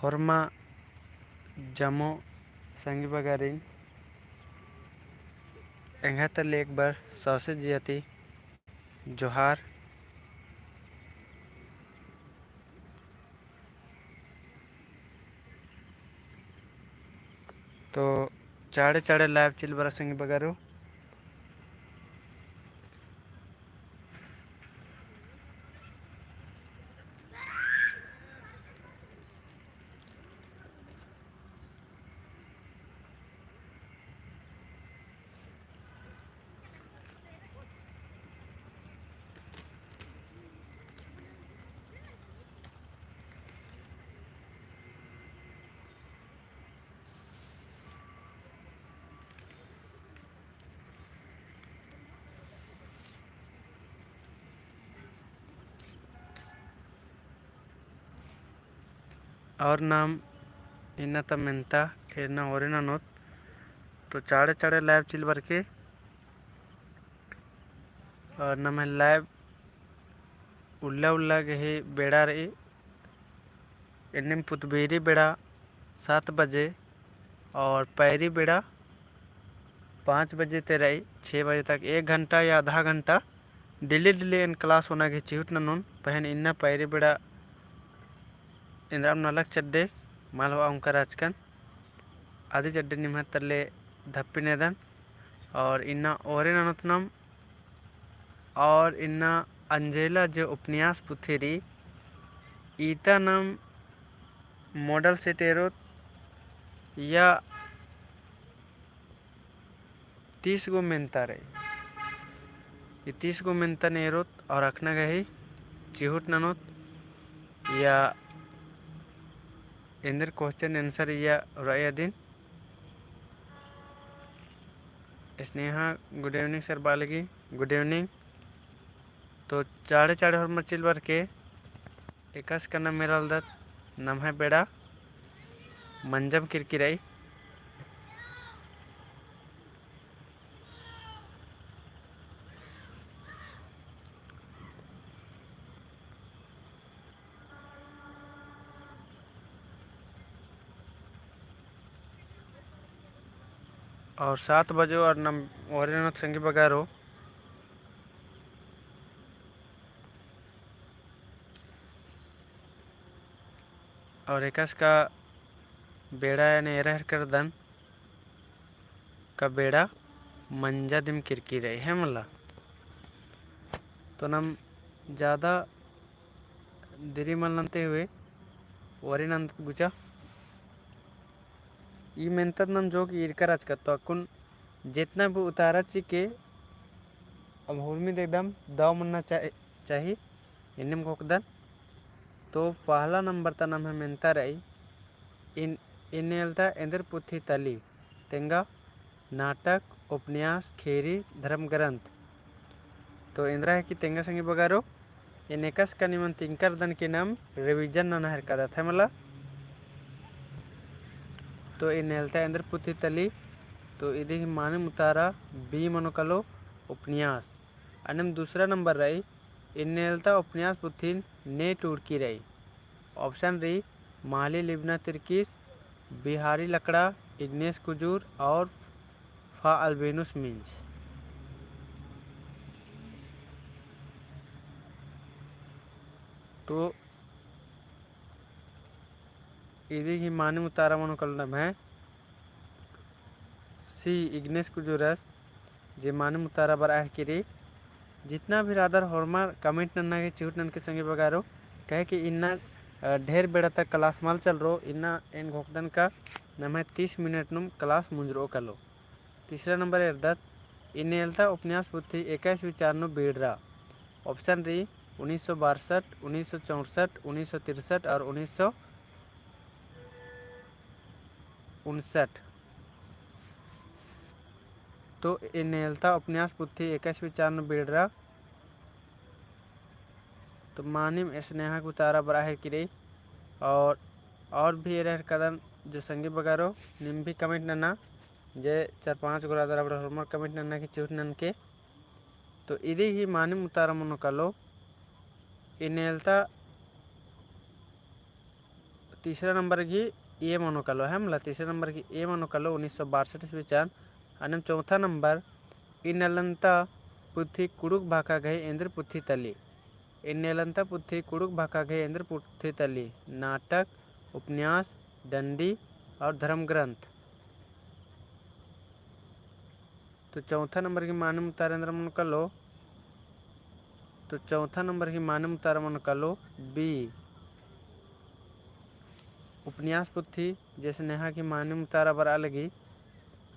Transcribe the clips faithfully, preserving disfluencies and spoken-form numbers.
होरमा जम्मो संगी बगारिन एंग्है तले एक बार सौंसे जिया ती जोहार। तो चाड़े चाड़े live चिल बरा संगी बगारो। और नाम इन्ना ता मेन्ता, एन्ना ओरे ननोत, तो चाड़े चाड़े live चिल बरके, और नम्है live उल्ला उल्ला गही बेड़ा रई, एन्नेम पुतबेरी बेड़ा सात बजे और पैरी बेड़ा पाँच बजे ती रई छः बजे तक, एक घंटा या आधा घंटा daily daily एन class होना गही चिहुट ननोन। पहें इन्ना पैरी बेड़ा एन्दराम नलख चड्डे मल होआ उंकर आचकन, अदी चड्डे निम्है तले धप्पी नेदन। और इन्ना ओरे ननोत नाम और इन्ना अंजेला जे उपन्यास पुथी रई, ईता नाम model set एरोत या तीस गो मेन्ता रई। ई तीस गो मेन्ता एरोत और अखना गही चिहुट ननोत या एन्देर question answer या रई अदिन। स्नेहा, good evening sir बालगी, good evening। तो चाड़े चाड़े होरमर चिल बरके एकासे का नाम एरालदत नम्है बेड़ा मंजम किरकी रई। और सात बजे और नम ओरे ननोत संगी बगारो। और एकासे का बेड़ा एन एरा हेरकदन का बेड़ा मंजा दिम किरकी रई है मला। तो नम ज्यादा देरी मल नन्ते हुए ओरे नन्दत गुचा। ई मेन्तत नम जोक ईरका रहचकत तो अक्कुन जेतना भी उतारा चिके अब हुरमी एकदम दव मन्ना चा-, चाही एन्नेम घोखदन। तो पहला नंबर ता नम्है मेन्ता रई, इन-, इन्नेलता एन्देर पुथी तली तेंगा नाटक, उपन्यास, खेरी, धर्म ग्रंथ। तो एन्दरा है कि तेंगा संगी बगारो, एन एकासे का निमन तिंकर दन के नाम revision नना हेरकदत है मला। तो इन्नेलता एन्देर पुथी तली, तो इदी ही मानिम उतारा B मनो कालो उपन्यास। अन्नेम दूसरा नंबर रई, इन्नेलता उपन्यास पुथिन ने टूड़की रई। Option रई, महली लिबना तिर्किस, बिहारी लकड़ा, इग्नेस कुजूर और फा अल्बेनुस मिंज। तो इदी ही मानिम उतारा मनो कालो नम्है C इग्नेस कुजूरस जे मानिम उतारा बरआ हेरकी रई। जितना भी रअदर होरमर comment नन्ना गे चिहुट ननके संगी बगारो, काहे कि इन्ना, अ, ढेर बेड़ा तक class मल चलरो, इन्ना एन घोखदन का नम्है तीस मिनट नुम class मुंजरओ कालो। तीसरा नंबर एरदत, इन्नेलता उपन्यास पुथी एकाईसवीं चार नू बीड़रा। Option रई उन्नीस सौ बासठ, उन्नीस सौ चौसठ, उन्नीस सौ तिरसठ और उन्नीस सौ उनसठ। तो इन्नेलता उपन्यास पुथी एकाईसवीं चार नू बीड़रा। तो मानिम स्नेहा गे उतारा बरआ हेरकी रई। और, और भी एरा हेरकदन जो संगी बगारो, नीम भी comment नना, जे चार पाँच गो रअदर अबड़ा होरमर comment नन्ना गे चिहुट ननके। तो इदी ही मानिम उतारा मनो कालो, इन्नेलता तीसरा नंबर गही A मनो कालो, है मला, तीसरा नंबर गही A मनो कालो, उन्नीस सौ बासठ ईस्वी चान। अन्नेम चौथा नंबर, इन्नेलन्ता पुथी कुँड़ुख़ भाखा गही एन्देर पुथी तली। इन्नेलन्ता पुथी कुँड़ुख़ भाखा गही एन्देर पुथी तली। नाटक, उपन्यास, डंडी और धर्म ग्रंथ। तो चौथा नंबर गही मानिम उतारा एन्दरा मनो कालो, तो चौथा नंबर गही मानिम उतारा मनो कालो B। उपन्यास पुथी जे स्नेहा गही मानिम उतारा बरआ लगी।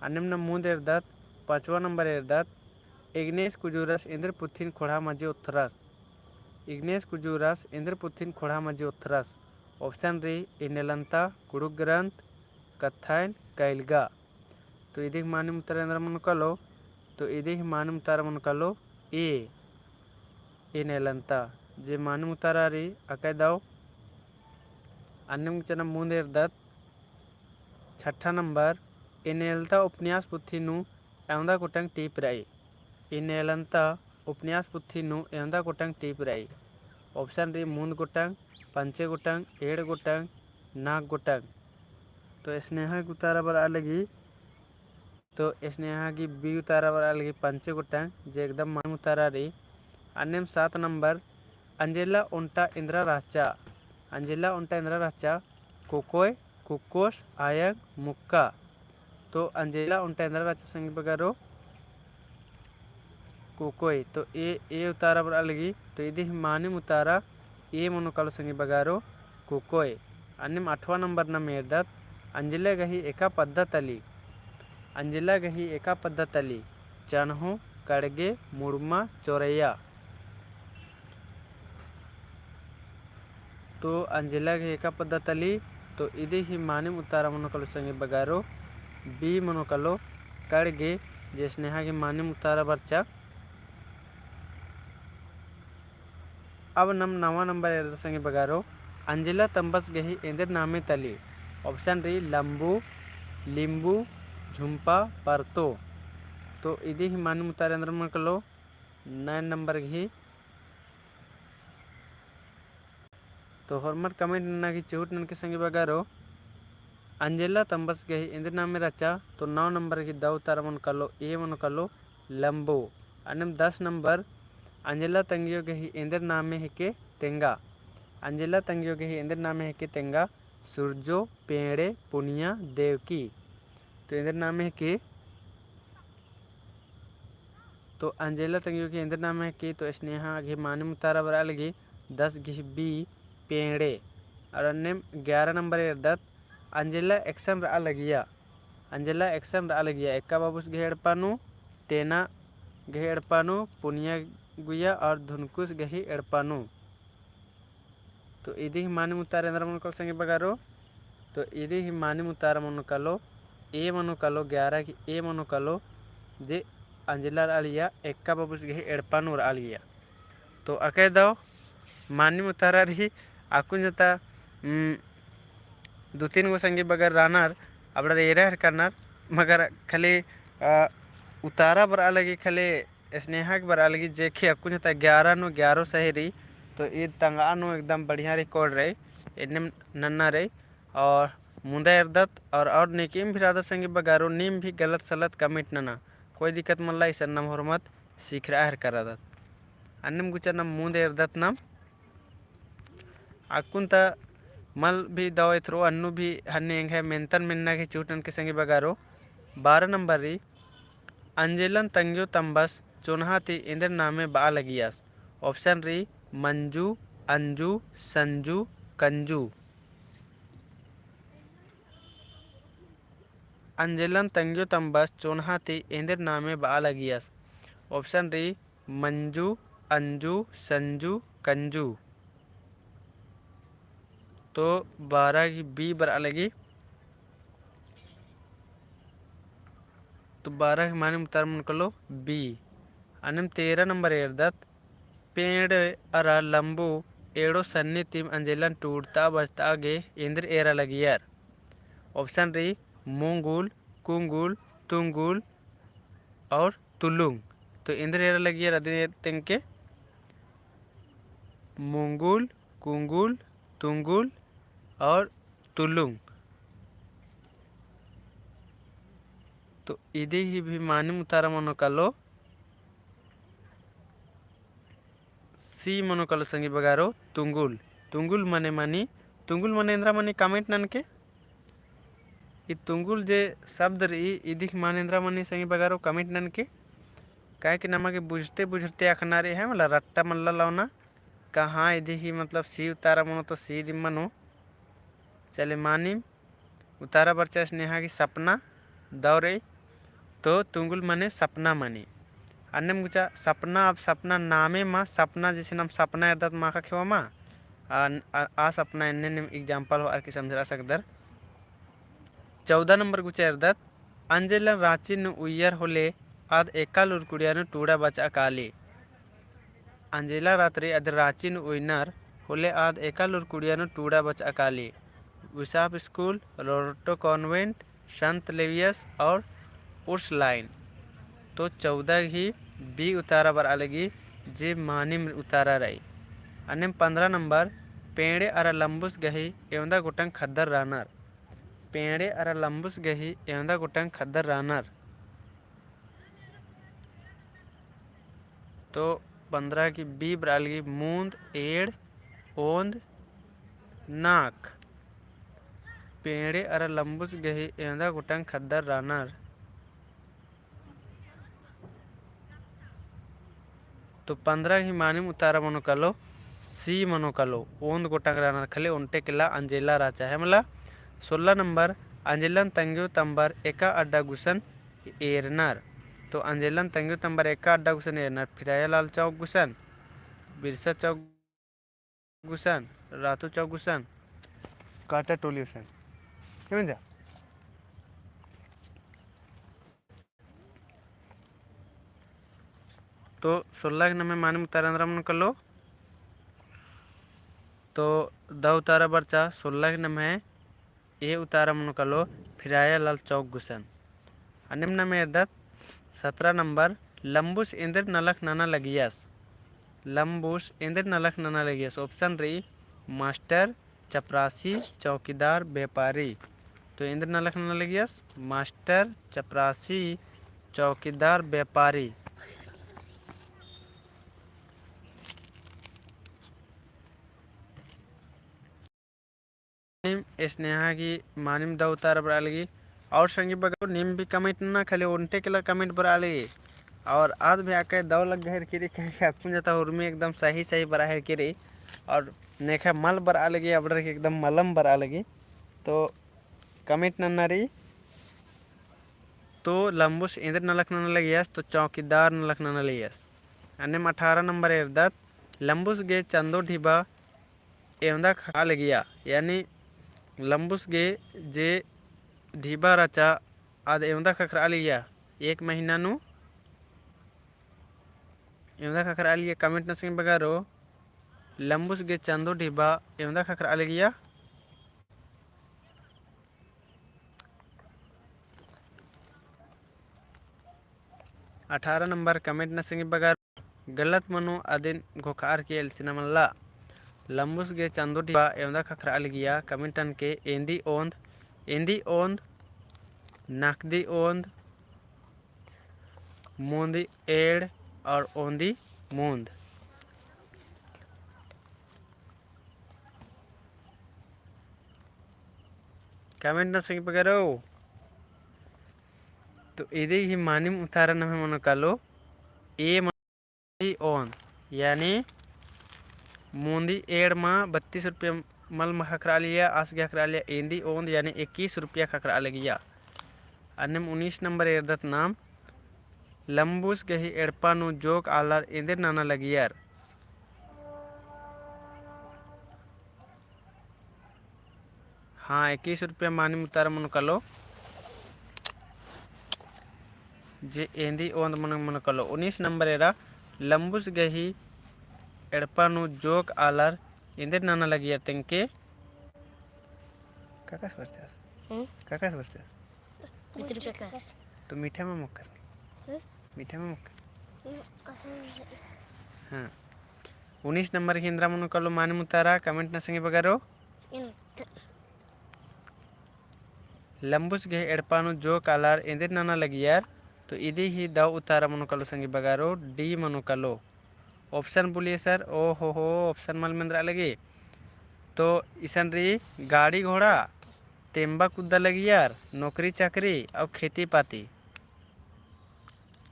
अन्नेम नम मुन्द एरदत, पाँचवा नंबर एरदत, इग्नेस कुजूरस एन्देर पुथिन खोंड़हा मझी ओथरस। इग्नेस कुजूरस एन्देर पुथिन खोंड़हा मझी ओथरस। Option रई, इन्नेलन्ता, कुँड़ुख़ ग्रंथ, कत्थाइन, कैलगा। तो इदिही मानिम उतारा एन्दरा मनो कालो, तो इदिही मानिम उतारा मनो कालो A, इन्नेलन्ता। जे मानिम उतारा रई अकय दव। अन्नेम गुचा नम मुन्द एरदत, छठा नंबर, इन्नेलन्ता उपन्यास पुथी नू एवंदा गोटंग टीप रई। इन्नेलन्ता उपन्यास पुथी नू एवंदा गोटंग टीप रई। Option रई मुन्द गोटंग, पंचे गोटंग, एंड़ गोटंग, नाग गोटंग। तो स्नेहा गही उतारा बरआ लगी, तो स्नेहा गही B उतारा बरआ लगी, पंचे गोटंग, जे एकदम मानिम उतारा रई। अन्नेम सात नंबर, अंजेला ओन्टा एन्दरा रहचा। अंजेला ओन्टा एन्दरा रहचा, कोकोय, कुक्कोस, आयंग, मुक्का। तो अंजेला ओन्टा एन्दरा रहचा संगी बगरो, कोकोय। तो A, A उतारा बरआ लगी, तो इदिही मानिम उतारा A मनो कालो संगी बगरो, कोकोय। अन्नेम अठवा नंबर नम एरदत, अंजेला गही एका पद्दा तली। अंजेला गही एका पद्दा तली, चन्हो, कड़गे, मुड़मा, चोरैया। तो अंजेला गही एका पद्दा तली, तो इदिही मानिम उतारा मनो कालो संगी बगरो, B मनो कालो, कड़गे, जे स्नेहा गही मानिम उतारा बरचा। अब नम नवा नंबर एरदत संगी बगरो, अंजेला तम्बस गही एन्देर नामे तली। Option रई लम्बू, लिम्बू, झुम्पा, परतो। तो इदिही मानिम उतारा एन्दरा मनो कालो, नौ नंबर गही। तो होरमर comment नना गही चिहुट ननके संगी बगरो, अंजेला तम्बस गही एन्देर नामे रहचा, तो नौ नंबर गही दव उतारा मनो कालो, A मनो कालो, लम्बो। अन्नेम दस नंबर, अंजेला तंग्यो गही एन्देर नामे हेके तेंगा। अंजेला तंग्यो गही एन्देर नामे हेके तेंगा, सुरजो, पेंड़े, पुनिया, देवकी। तो एन्देर नामे हेके, तो अंजेला तंग्यो गही एन्देर नामे हेके, तो स्नेहा गही मानिम उतारा बरआ लगी, दस गही B, पेंड़े। और अन्नेम ग्यारह नंबर एरदत, अंजेला एकसन रआ लगिया। अंजेला एकसन रआ लगिया, एक्का बाबुस गही एड़पा नू, टेना गही एड़पा नू, पुनिया गुइया और धुनकुस गही एड़पा नू। तो इदिही मानिम उतारा एन्दरा मनो कालो संगी बगरो, तो इदिही मानिम उतारा मनो कालो, A मनो कालो, ग्यारह गही A मनो कालो, जे अंजेला रआ लगिया, एक्का बाबुस गही एड़पा नू रआ लगिया। तो अकय दव मानिम उतारा रई, अक्कुन जता, उम, दू तीन गो संगी बगर रअनर, अबड़र एरा हेलरनर, मगर खाली, अ, उतारा बरआ लगी खाली स्नेहा गही बरआ लगी, जेखे अक्कुन जता ग्यारह नू ग्यारह सही रई, तो ईद तंगआ नू एकदम बढ़िया record रई, एन्नेम नन्ना रई, और मुन्दा एरदत, और, और नेकेम भी रअदत संगी बगरो, नीम भी गलत सलत comment नना, कोई दिक्कत मल्ला, इसन नम होरमत सिखरआ हेलरदत। अन्नेम गुचा नम मुन्द एरदत नम। अक्कुन ता मल भी दव एथरओ अन्नु भी हन्ने एंग्है मेन्तन मेन्ना गही चिहुट ननके संगी बगरो। बारह नंबर रई, अंजेलन तंग्यो तम्बस चोन्हा ती एन्देर नामे बआ लगियस। Option रई मंजू, अंजू, संजू, कंजू। अंजेलन तंग्यो तम्बस चोन्हा ती एन्देर नामे बआ लगियस। Option रई मंजू, अंजू, संजू, कंजू। तो बारह गही B बरआ लगी। तो बारह गही मानिम उतारा मनो कालो B। अन्नेम तेरह नंबर एरदत, पेंड़ अरा लम्बो एड़ो सन्नी तिम अंजेलन टूड़ता बजता गे एन्देर एरा लगियर। Option रई मोंगुल, कुंगुल, तुंगुल और तुलुंग। तो एन्देर एरा लगियर अदिन तेंगके मोंगुल, कुंगुल, तुंगुल और तुलुंग। तो इदी ही भी मानिम उतारा मनो कालो C मनो कालो संगी बगारो तुंगुल। तुंगुल मने मनी, तुंगुल मने एन्दरा मनी comment ननके। ई तुंगुल जे शब्द रई, इदिक मान एन्दरा मनी संगी बगारो comment ननके। काहे कि नमा गे बुझते बुझते अखना रई है, मला रट्टा मल्ला लौना। कहाँ इदी ही मतलब C उतारा मनो तो C दिम मनो। चले मानिम उतारा बरचा स्नेहा की सपना दौ रई, तो तुंगुल मने सपना मनी। अन्नेम गुचा सपना, अब सपना नामे मा सपना, जैसे नाम सपना एरदत मा का खेवा मा, आ, आ, आ सपना एन्ने नेम example होअर की समझरआ सकदर। चौदह नंबर गुचा एरदत, अंजेलन राँची नू उइयर होले आद एकालुर कुड़िया नू टूड़ा बचआ काली। अंजेला रात्रि अद राँची नू उइनर होले आद एकालुर कुड़िया नू टूड़ा बचआ काली। विसाप स्कूल, लोरेटो कॉन्वेंट, संत लेवियस और उर्सलाइन। तो चौदह ही B उतारा बरआ लगी, जे मानिम उतारा रई। अन्नेम पन्द्रह नंबर, पेंड़े अरा लम्बुस गही एवंदा गोटंग खद्दर रअनर। पेंड़े अरा लम्बुस गही एवंदा गोटंग खद्दर रअनर। तो पन्द्रह की B बरआ लगी, मूंद, एंड़, ओंद, नाख। पेंड़े अरा लम्बुस गही एवंदा गोटंग खद्दर रअनर। तो पन्द्रह ही मानिम उतारा मनो कालो, C मनो कालो, ओंद गोटंग रअनर, खले ओन्टे केला अंजेला रहचा है मला। सोलह नंबर, अंजेलन तंग्यो तम्बर एका अड्डा गुसन एरनर। तो अंजेलन तंग्यो तम्बर एका अड्डा गुसन एरनर, फिराया लाल चौक गुसन, बिरसा चौक गुसन, रातू चौक गुसन, काटा टोली गुसन। समझा? तो सोलह के नम्है मानिम उतारा एन्दरा मनो कालो। तो दौ उतारा बरचा सोलह के नम्है A उतारा मनो कालो, फिराया लाल चौक गुसन। अन्नेम नाम एरदत सतरा नंबर, लम्बुस एन्देर नलख नना लगियस। लम्बुस एन्देर नलख नना लगियस। Option रई, मास्टर, चपरासी, चौकीदार, व्यापारी। तो एन्देर नलख नना लगियस, मास्टर, चपरासी, चौकीदार, व्यापारी। नीम स्नेहा की मानिम दौ उतारा बरआ लगी। और संगी बगरो नीम भी comment नना, खाली ओन्टे केला comment बरआ लगी। और आद भी आके दौ लग्गा हेरकी रई, कहे कि अक्कुन जता उर्मी एकदम सही सही बरआ हेरकी रई। और नेखा मल बरआ लगी, अबड़र की एकदम मलम बरआ लगी। तो comment नन्ना रई। तो लम्बुस एन्देर नलख नना लगियस, तो चौकीदार नलख नना लगियस। अन्नेम अठारह नंबर एरदत, लम्बुस गे चंदो ढिबा एवंदा ख़क्खरआ लगिया, यानी लम्बुस गे जे ढिबा रहचा आद एवंदा ख़क्खरआ लगिया, एक महीना नू एवंदा ख़क्खरआ लगिया। comment नना संगी बगरो, लम्बुस गे चंदो ढिबा एवंदा ख़क्खरआ लगिया। अठारह नंबर comment नना संगी बगरो, गलत मनो अदिन घोखार की एल्चना मल्ला। लम्बुस गे चंदो ढिबा एवंदा ख़क्खरआ लगिया। comment ननके एन्दी ओन्द, एन्दी ओन्द, नकदी ओन्द, मोन्दी एंड़ और ओन्दी मून्द। comment नना संगी बगरो। तो इदी ही मानिम उतारा नम्है मनो कालो, A मनो ओन्द, यानी मोन्दी एंड़ मा बत्तीस रुपया मल मा ख़क्खरआ लगिया, आस गे ख़क्खरआ लगिया एन्दी ओन्द, यानी इक्कीस रुपया ख़क्खरआ लगिया। अन्नेम उन्नीस नंबर एरदत नाम, लम्बुस गही एड़पा नू जोक आलर एन्देर नना लगियर। हाँ, इक्कीस रुपया मानिम उतारा मनो कालो। जे एन्दी ओन्द मनो, मनो कालो। उन्नीस नंबर एरा, लम्बुस गही एड़पा नू जोक आलर एन्देर नना लगियर तेंके। काकास बरचस? हम्म? काकास बरचस? तो मीठा मा मोक्कर। हम्म? मीठा मा मोक्कर। हम्म, असन। हाँ। उन्नीस नंबर ही एन्दरा मनो कालो मानिम उतारा, comment नना संगी बगरो। इन-, लम्बुस गही एड़पा नू जोक आलर एन्देर नना लगियर। तो इदी ही दव उतारा मनो कालो संगी बगारो, D मनो कालो। Option बोलिए sir, ओ हो हो, option मल मेंदरा लगी। तो इसन रई गाड़ी घोड़ा, तेम्बा कुद्दा लगियर, नौकरी चाकरी और खेती पाती।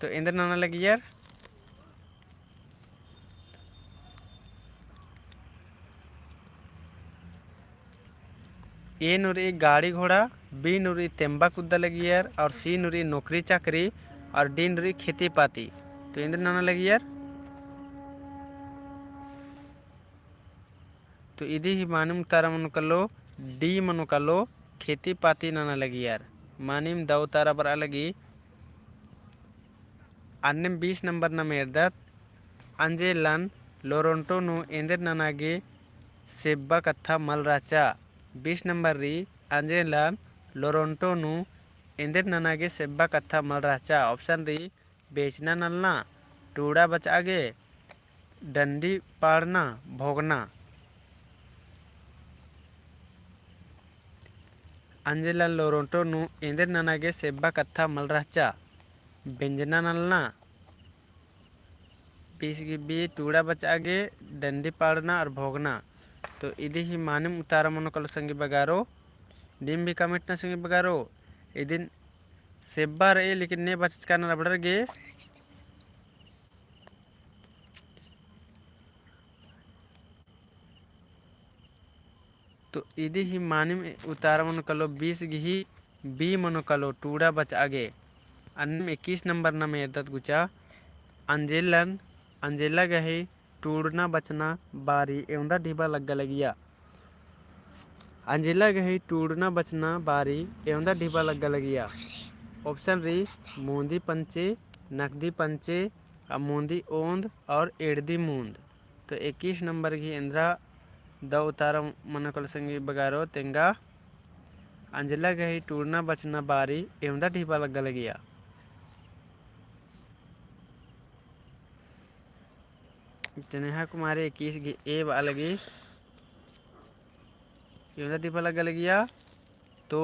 तो एन्देर नना लगियर। A नू रई गाड़ी घोड़ा, B नू रई तेम्बा कुद्दा लगियर और C नू रई नौकरी चाकरी और D नू रई खेती पाती। तो एन्देर नना लगियर। तो इदी ही मानिम उतारा मनो कालो, D मनो कालो, खेती पाती नना लगियर। मानिम दव उतारा बरआ लगी। अन्नेम बीस नंबर नम एरदत, अंजेलन लोरोन्टो नू एन्देर नना गे सेब्बा कत्था मल रहचा। बीस नंबर रई, अंजेलन लोरोन्टो नू एन्देर नना गे सेब्बा कत्था मल रहचा। Option रई, बेचना नलना, टूड़ा बचआ गे, डंडी पाड़ना, भोगना। अंजेलन लोरोन्टो नू एन्देर नना गे सेब्बा कत्था मल रहचा। बेंजना नलना, बीस गही B, टूड़ा बचआ गे, डंडी पाड़ना और भोगना। तो इदी ही मानिम उतारा मनो कालो संगी बगारो। नीम भी comment ना संगी बगारो। इदिन सेब्बा रई लेकिन ने बचचका नर अबड़र गे। तो इदी ही मानिम उतारा मनो कालो, बीस गही B मनो कालो, टूड़ा बचआ गे। अन्नेम इक्कीस नंबर नम एरदत गुचा, अंजेलन, अंजेला गही टूड़ना बचना बारी एवंदा ढिबा लग्गा लगिया। अंजेला गही टूड़ना बचना बारी एवंदा ढिबा लग्गा लगिया। Option रई, मोंदी पंचे, नकदी पंचे, अ मोंदी ओंद और एड़दी मूंद। तो इक्कीस नंबर गही एन्द्रा दव उतारा मनो कालो संगी बगारो, तेंगा अंजेला गही टूड़ना बचना बारी एवंदा ढिबा लग्गा लगिया। तो नेहा कुमारी इक्कीस गही A बआ लगी, एवंदा ढिबा लग्गा लगिया। तो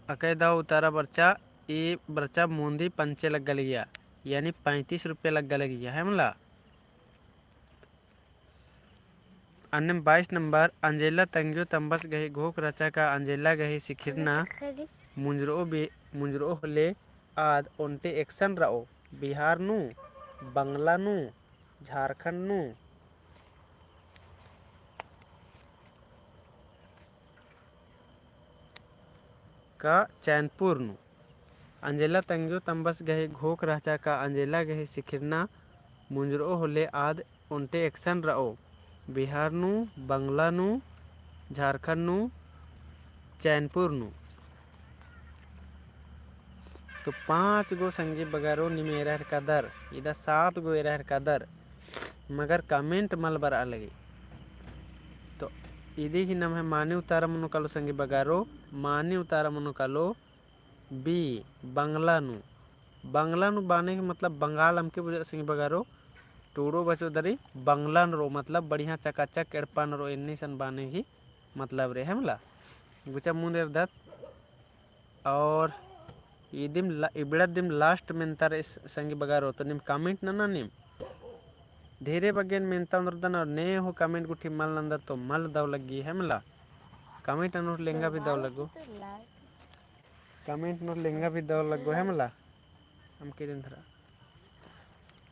अकय दव उतारा बरचा, A बरचा मोंदी पंचे लग्गा लगिया, यानी पैंतीस रुपया लग्गा लगिया, है मला। अन्नेम बाईस नंबर, अंजेला तंग्यो तम्बस गही घोख रहचा का अंजेला गही सिखिरना मुंजरओ बे-, मुंजरओ होले आद ओन्टे एकसन रओ, बिहार नू, बंगला नू, झारखंड नू, का चैनपुर नू। अंजेला तंग्यो तम्बस गही घोख रहचा का अंजेला गही सिखिरना मुंजरओ होले आद ओन्टे एकसन रओ। बिहार नू, बंगला नू, झारखंड नू, चैनपुर नू। तो पाँच गो संगी बगारो नीम एरा हेरकादर, इदा सात गो एरा हेरकादर, मगर comment मल बरआ लगी। तो इदी ही नम्है मानी उतारा मनो कालो संगी बगारो, मानी उतारा मनो कालो B, बंगला नू। बंगला नू बाने के मतलब बंगाल अमके बुझा संगी बगारो, टूड़ो बचो दरी बंगला नू रओ, मतलब बढ़िया चकाचक एड़पा नू रओ, एन्ने सन बाने ही मतलब रई, है मला। गुचा मुन्द एरदत। और इदिम ला-, इबड़ा दिम last मेन्ता रई संगी बगारो, तो नीम comment नना नीम। ढेरे बग्गेन मेन्ता ओन्द्रदन और ने हूँ comment गुट्ठी मल नन्दर तो मल दव लग्गी, है मला। Comment ननोर लेंगा भी दव लग्गो। Comment ननोर लेंगा भी दव लग्गो, है मला। अमके दिन धरा।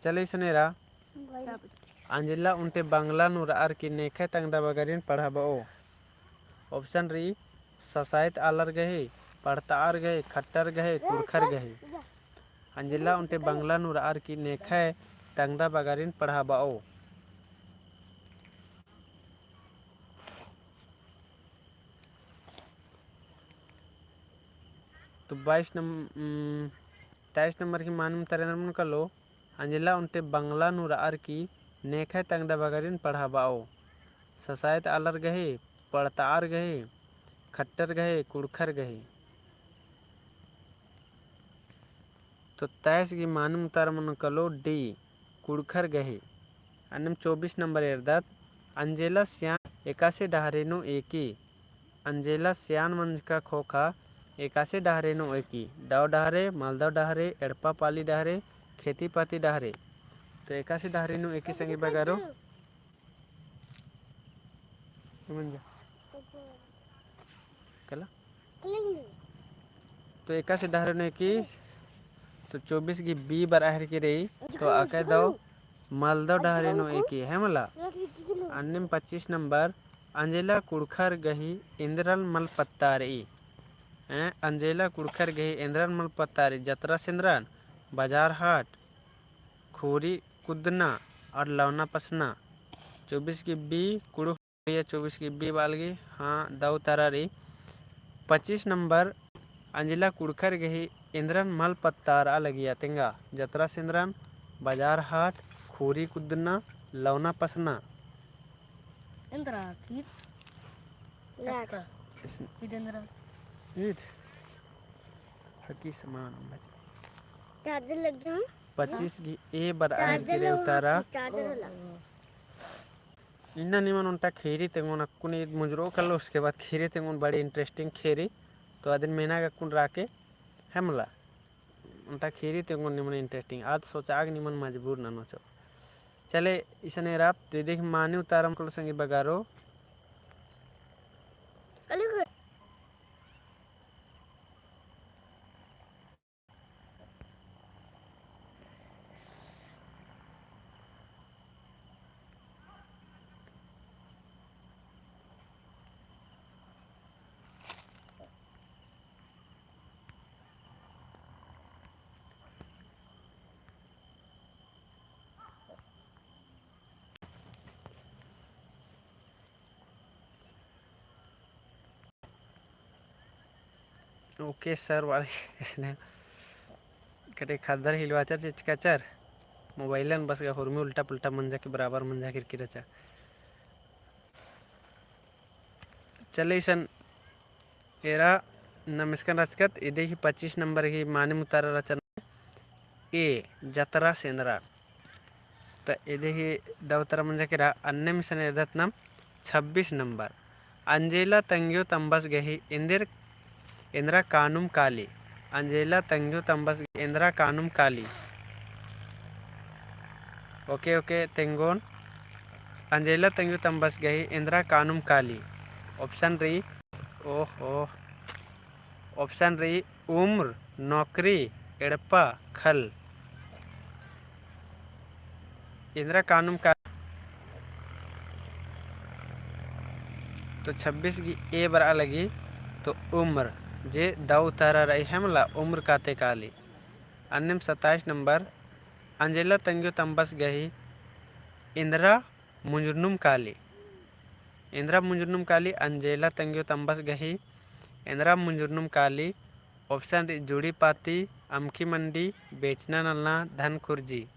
चले इसने रा। अंजेला ओन्टे बंगला नू रअर की नेखय तंगदा बगरिन पढ़ाबओ। Option रई, ससाइत आलर गही, पड़तार गही, खट्टर गही, कुड़खर गही। अंजेला ओन्टे बंगला नू रअर की नेखय तंगदा बगरिन पढ़ाबओ। तो बाईस नम-, उम, तेईस नंबर की मानिम उतारा एन्द्रा मनो कालो, अंजेला ओन्टे बंगला नू रअर की नेखय तंगदा बगरिन पढ़ाबओ। ससाइत आलर गही, पड़तार गही, खट्टर गही, कुड़खर गही। तो तेईस गही मानिम उतारा मनो कालो D, कुड़खर गही। अन्नेम चौबीस नंबर एरदत, अंजेला सियान एकासे डहरे नू एकी। अंजेला सियान मंजका ख़ोख़ा एकासे डहरे नू एकी, दव डहरे, मलदव डहरे, एड़पा पाली डहरे, खेती पाती डहरे। तो एकासे डहरे नू एकी संगी बगरो। कला? तो एकासे डहरे नू एकी, तो चौबीस गही बी बरआ हेलरकी रई, तो अकय दव मलदव डहरे नू एकी, है मला? अन्नेम पच्चीस नंबर, अंजेला कुँड़ुख़र गही इन्द्रन मल पत्ता रई। हैं, अंजेला कुँड़ुख़र गही इन्द्रन मल पत्ता रई, जतरा सेंदरन, बजार हाट, खोरी कुदना और लवना पसना। चौबीस गही बी कुँड़ुख़ या चौबीस गही बी बआ लगी, हाँ, दव उतारा रई। पच्चीस नंबर, अंजेला कुँड़ुख़र गही इन्द्रन मल पत्ता रआ लगिया तेंगा, जतरा सेंदरन, बजार हाट, खोरी कुदना, लवना पसना। इन्द्रा की? यार। इस- ईद इन्द्रा। ईद। हकी समान बच। चार्जर लग गया। पच्चीस गही ए बरआ हेलरकी रई उतारा। चार्जर वाला। इन्ना निमन ओन्टा खेरी तेंगोन अक्कुन ईद मुंजरो कल्लो, उसके बाद खेरी तेंगोन बड़ी interesting खेरी। तो अदिन मेना गा अक्कुन राके, है मला? ओन्टा खेरी तेंगोन निमन interesting। आद सोचाग निमन मजबूर ननोचो। चले, इसन एराप, तो इदी गही मानी उतारा मोनकलो संगी बगरो। OK sir, वाले इसने कटे खद्दर हिलवाचर चिचकाचर मोबाइलन बस गा हुरमी उल्टा पुल्टा मंजा के बराबर मंजा किरकिरचा। चले इसन एरा नमस्कार रचकत, इदी गही पच्चीस नंबर गही मानिम उतारा रचना ए, जतरा सेंदरा। त इदी गही दव उतारा मंजा केरा, अन्नेम इसन एरदत नाम छब्बीस नंबर। अंजेला तंग्यो तम्बस गही इन्दिर, इन्द्रा कानुम काली। अंजेला तंग्यो तम्बस गही इन्द्रा कानुम काली। OK, OK, तेंगोन। अंजेला तंग्यो तम्बस गही इन्द्रा कानुम काली। Option रई, ओहो। Option रई उम्र, नौकरी, एड़पा, खल। इन्द्रा कानुम का तो छब्बीस गही ए बरआ लगी, तो उम्र जे दव उतारा रई है मला उम्र काते काली। अन्नेम सत्ताईस नंबर, अंजेला तंग्यो तम्बस गही इन्द्रा मुंजरनुम काली। इन्द्रा मुंजरनुम काली, अंजेला तंग्यो तम्बस गही इन्द्रा मुंजरनुम काली। Option रई जुड़ी पाती, अमखी मंडी, बेचना नलना, धन खुर्जी।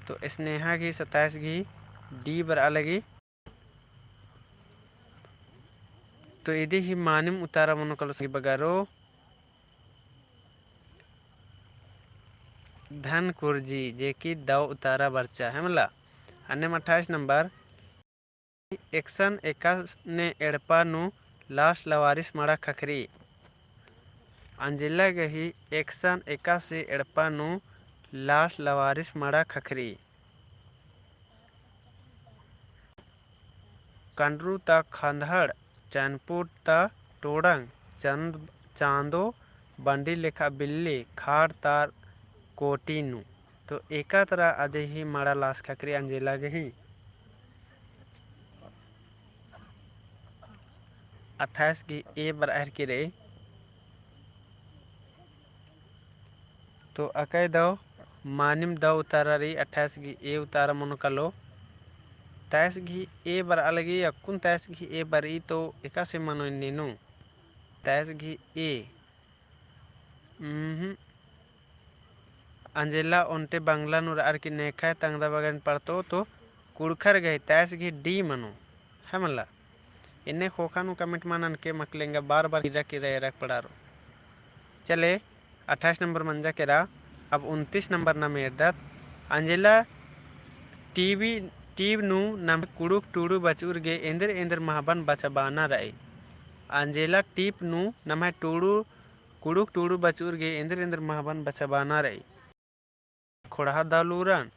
तो स्नेहा गही सत्ताईस गही D बरआ लगी। तो इदी गही मानिम उतारा मनो कलो संगी बगरो धन कुर्जी, जे कि दव उतारा बरचा है मला। अन्नेम अट्ठाईस नंबर, एकसन एकासे एड़पा नू लास लवारिस मड़ा ख़क्खरी। अंजेला गही एकसन एकासे एड़पा नू लास लवारिस मड़ा ख़क्खरी। कंडरू ता खंदहड़, चैनपुट ता टोड़ंग, चंद-, चांदो बंडी लेखा बिल्ली, खाड़ तार कोटी नू। तो एका तरा अदी ही मड़ा लास ख़क्खरी अंजेला गही। अट्ठाईस गही ए बरआ हेलरकी रई। तो अकय दव मानिम दव उतारा रई, अट्ठाईस गही ए उतारा मनो कालो। तैस गही ए बरआ लगी, अक्कुन तैस गही ए बरई तो एकासे मनो इन्ने नू। तैस गही ए। उम्हम। अंजेला ओन्टे बंगला नू रअर की नेखय तंगदा बगन पड़तो तो कुँड़ुख़र गही तैस गही D मनो। है मला। इन्ने ख़ोख़ा नू comment मा ननके मकलेंगा बार बार किरा किरा एरक पड़ारो। चले, अट्ठाईस नंबर मंजा केरा, अब उनतीस नंबर नाम एरदत। अंजेला टीवी टीप नू नम्है कुँड़ुख़ टुड़ू बचउर गे एन्देर एन्देर महबन बछाबअना रई। अंजेला टीप नू नम्है टुड़ू, कुँड़ुख़ टुड़ू बचउर गे एन्देर एन्देर महबन बछाबअना रई। ख़ोंड़हा दव लूरन,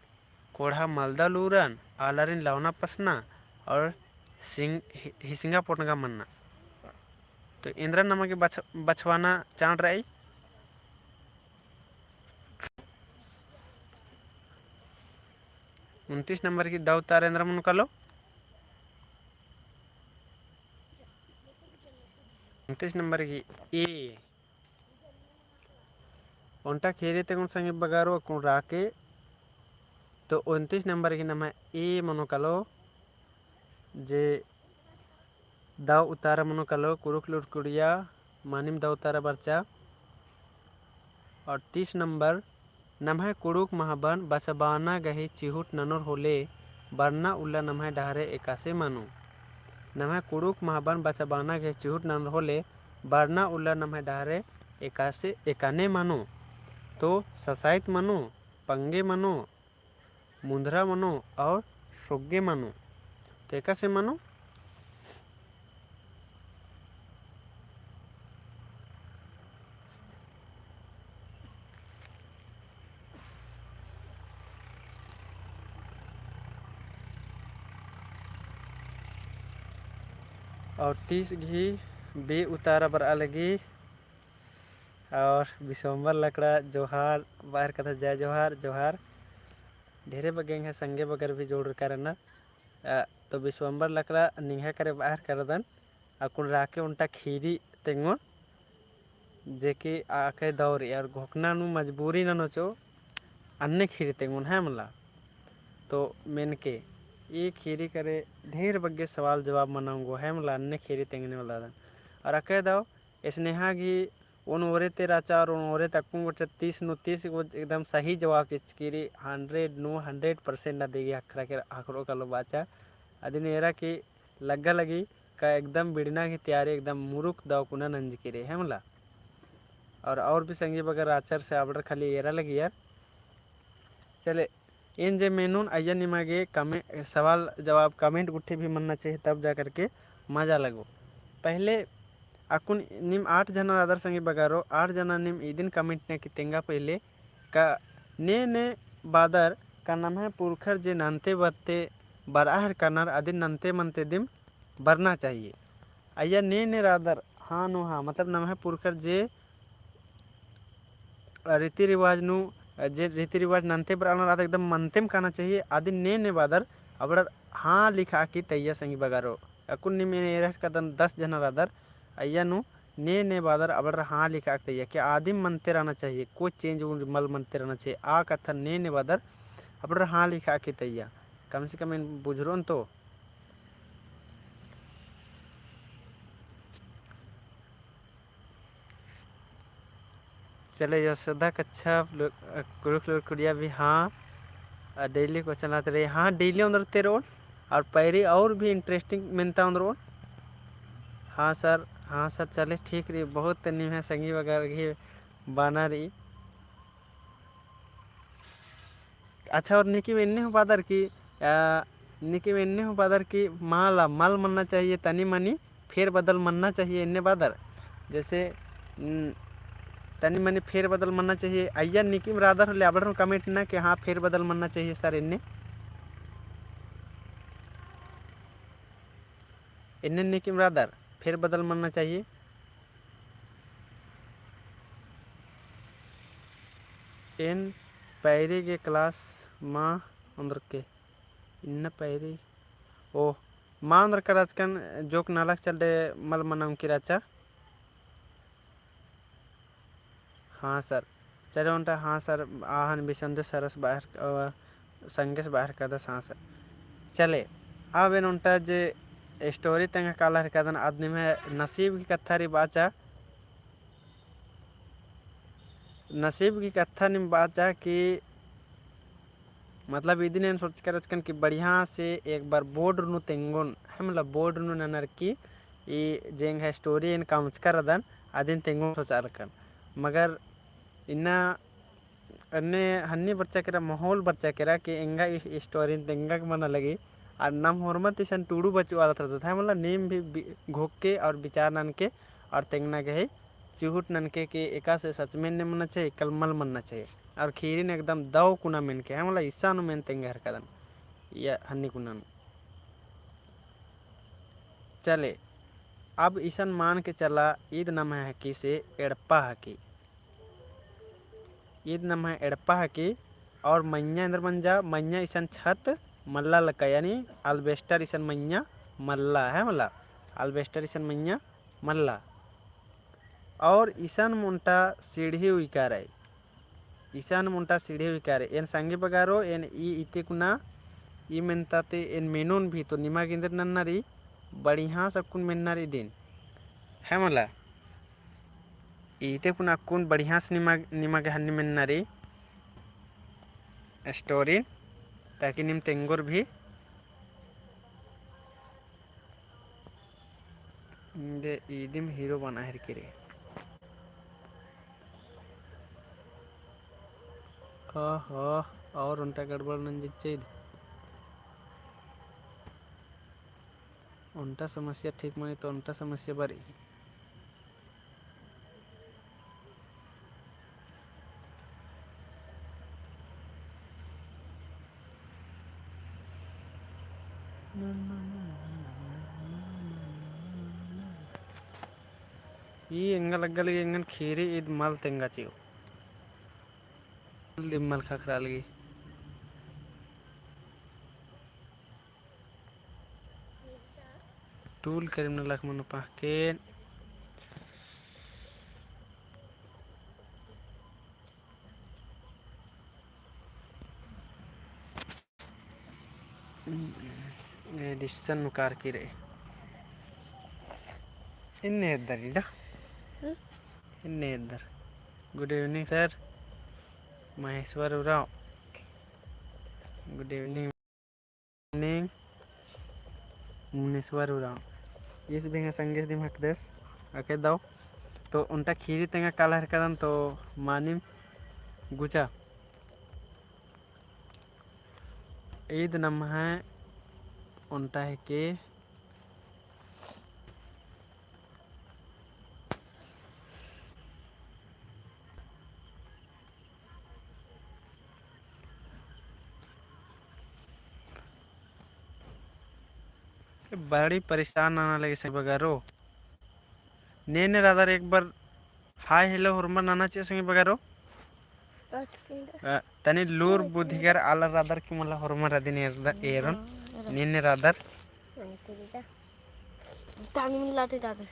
ख़ोंड़हा मल दव लूरन, आलारिन लवना पसना और सिंग-, हि-, हिसिंगा पोटंगा मन्ना। तो एन्देर नमा गे बछ-, बछाबअना चाड़ रई। उनतीस नंबर की दव उत्तर एन्देर मनो कालो। उनतीस नंबर की ए। ओन्टा ख़ीरी तेंगोन संगी बगरो अक्कुन राके। तो उनतीस नंबर की नम्है ए मनो कालो, जे दव उत्तर मनो कालो, कुँड़ुख़ लूर कुड़िया, मानिम दव उत्तर बरचा। और तीस नंबर, नम्है कुँड़ुख़ महबन बछाबअना गही चिहुट ननोर होले, बरना उल्ला नम्है डहरे एकासे मनो। नम्है कुँड़ुख़ महबन बछाबअना गही चिहुट ननोर होले, बरना उल्ला नम्है डहरे एकासे, एकाने मनो। तो ससाइत मनो, पंगे मनो, मुन्दरा मनो और सोग्गे मनो। तो एकासे मनो। और तीस गही बे उत्तर बरआ लगी। और विश्वम्बर लकड़ा जोहार, बाहर कथा जय जोहार, जोहार। ढेरे बग्गे एंग्है संगे बगर भी जोड़रका रअनर। अ, तो विश्वम्बर लकड़ा निंग्है करे बाहर करदन, अक्कुन राके ओन्टा ख़ीरी तेंगोन, जे कि आके दौरी और घोखना नू मजबूरी ननो चो, अन्ने ख़ीरी तेंगोन है मला। तो मेनके, ई ख़ीरी करे ढेर बग्गे सवाल जवाब मना ओंगो है मला, अन्ने ख़ीरी तेंगने वाला रअदन। और अके दव, स्नेहा गही ओन ओरे ती रहचा और ओन ओरे ती अक्कुन गोटे तीस नू तीस गो एकदम सही जवाब चिचकी रई, hundred नू hundred percent ना देगी हखरा के हखरो कालो बाचा। अदिन एरा की लग्गा लगी का एकदम बिड़ना की तैयारी एकदम मुरुक दव कुना नंजकी रई है मला। और, और भी संगी बगर रहचर से अबड़र खाली एरा लगियर। चले, एन जे मेनुन अइय्या निमा गे कमे-, सवाल जवाब comment गुट्ठी भी मन्ना चाहिए, तब जा करके मजा लगो। पहले अक्कुन नीम आठ जना रअदर संगी बगरो, आठ जना नीम इदिन comment ने की तेंगा पहले का ने ने बादर का नम्है पुरखर जे नन्ते बत्ते बरआ हेलरनर अदिन नन्ते मन्ते दिम बरना चाहिए। अइय्या ने ने रअदर, हाँ नू हाँ, मतलब नम्है पुरखर जे रीति रिवाज नू, जे रीति रिवाज नन्ते बरआ हेलरनर आद एकदम मन्तेम काना चाहिए। अदिन ने ने बादर अबड़र हाँ लिखा की तइया संगी बगरो। अक्कुन नीम एन एरा हेलरकदन दस जना रअदर, अइय्या नू ने ने बादर अबड़र हाँ लिखा की तइया कि आदिम मन्ते रहना चाहिए, कोई change उंज मल मन्ते रहना चाहिए। आ कत्थन ने ने बादर अबड़र हाँ लिखा की तइया, कम से कम एन बुझरोन तो। चले, यशोदा कच्छप, लो-, अ, कुँड़ुख़ लूर कुड़िया भी, हाँ, अ, daily question आत रई, हाँ, daily ओन्दरते रओन, और पैरी और भी interesting मेन्ता ओन्दरओन। हाँ sir, हाँ sir, चले, ठीक रई, बहुत निम्है संगी बगर गही बअना रई। अच्छा, और नीकिम एन्ने हूँ बादर की, आ, नीकिम एन्ने हूँ बादर की माला, मल मन्ना चाहिए, तनी मनी फेर बदल मन्ना चाहिए, एन्ने बादर। जैसे, न, तनी मनी फेर बदल मन्ना चाहिए। अइय्या नीकिम रअदर होले अबड़र हूँ comment ना कि हाँ, फेर बदल मन्ना चाहिए sir, एन्ने। एन्ने नीकिम रअदर, फेर बदल मन्ना चाहिए। एन पैरी गे class मा ओन्दरके। इन्ना पैरी। ओ, मा ओन्दरका रहचकन जोक नालख चलदे मल मना ओंकी रहचा। हाँ sir। चले ओन्टा, हाँ sir, आहान बिसंदु सरस बाहर, अ, संगेस बाहर कदस, हाँ sir। चले, अब एन ओन्टा जे story तेंगा काला हेलरकदन, अद निम्है नसीब की कत्था रई बाचा। नसीब की कत्था नीम बाचा कि मतलब इदिन एन सोचका रहचकन कि बढ़िया से एक बार board नू तेंगोन, है मतलब board नू ननर की ई जे एंग्है story एन कमचका रअदन अदिन तेंगोन सोचआ लगकन। मगर इन्ना अन्ने हन्नी बरचा केरा, माहौल बरचा केरा कि एंगा ई story तेंगा के मना लगी। और नम होरमत इसन टूड़ू बचु आलत रहता था, मतलब नीम भी बि-, घोख के और विचार नन के और तेंगना के है, चिहुट नन के कि एकासे सच में ने मन्ना चाहिए, कल मल मन्ना चाहिए। और खीरिन एकदम दव कुना मेन के है, मतलब इसानु मेन तेंगा हरकदन, या हन्नी कुना नू। चले, अब इसन मान के चला, ईद नम्है हकी से एड़पा हकी। ईद नम्है एड़पा हकी, और मइय्याँ एन्देर मंजा, मइय्याँ इसन छत मल्ला लक्का, यानी albestoe इसन मइय्याँ मल्ला है मला, albestoe इसन मइय्याँ मल्ला। और इसन ओन्टा सीढ़ी उइकारई। इसन ओन्टा सीढ़ी उइकारई। एन संगी बगारो, एन ई इते कुना, ई मेन्ता ते एन मेनोन भी तो निमा गे एन्देर नन्ना रई, बढ़िया से अक्कुन मेन्ना रई दिन। है मला? इते कुना अक्कुन बढ़िया से निमा, निमा गे हन्नी मेन्ना रई story, ताकि नीम तेंगोर भी। दे ईदिम hero बना हेर के रे। ओहो, और ओन्टा गड़बड़ नंजच्चेद। ओन्टा समस्या ठीक मनी तो ओन्टा समस्या बरई। ई एंगा लग्गा लगी एंगन खीरी ईद मल तेंगा चिओ। दिम मल खखरा लगी। टूल करिम नलख मनो पहकेन। ए दिस्सन नुकार की रे। इन्ने इद्दर इडा। हम्म? इन्ने इद्दर। Good evening sir। महेश्वर उराँव। Good evening। Evening। मुनेश्वर उराँव। ईस बेंगा संगेस दिम हकदस। अके दव। तो ओन्टा खीरी तेंगा काला हरकदन तो मानिम गुचा। ईद नम्है ओन्टा हेके। बड़ी परेशान नना लगी संगी बगारो। ने ने रादर एक बार hi hello होरमर नना चिआ संगी बगारो। अच्छा। अ, तनी लूर बुद्धिगर आलर रादर की मला होरमर अदिन एरदा-, एरोन। ने ने रादर। तानी मिलाते दादर।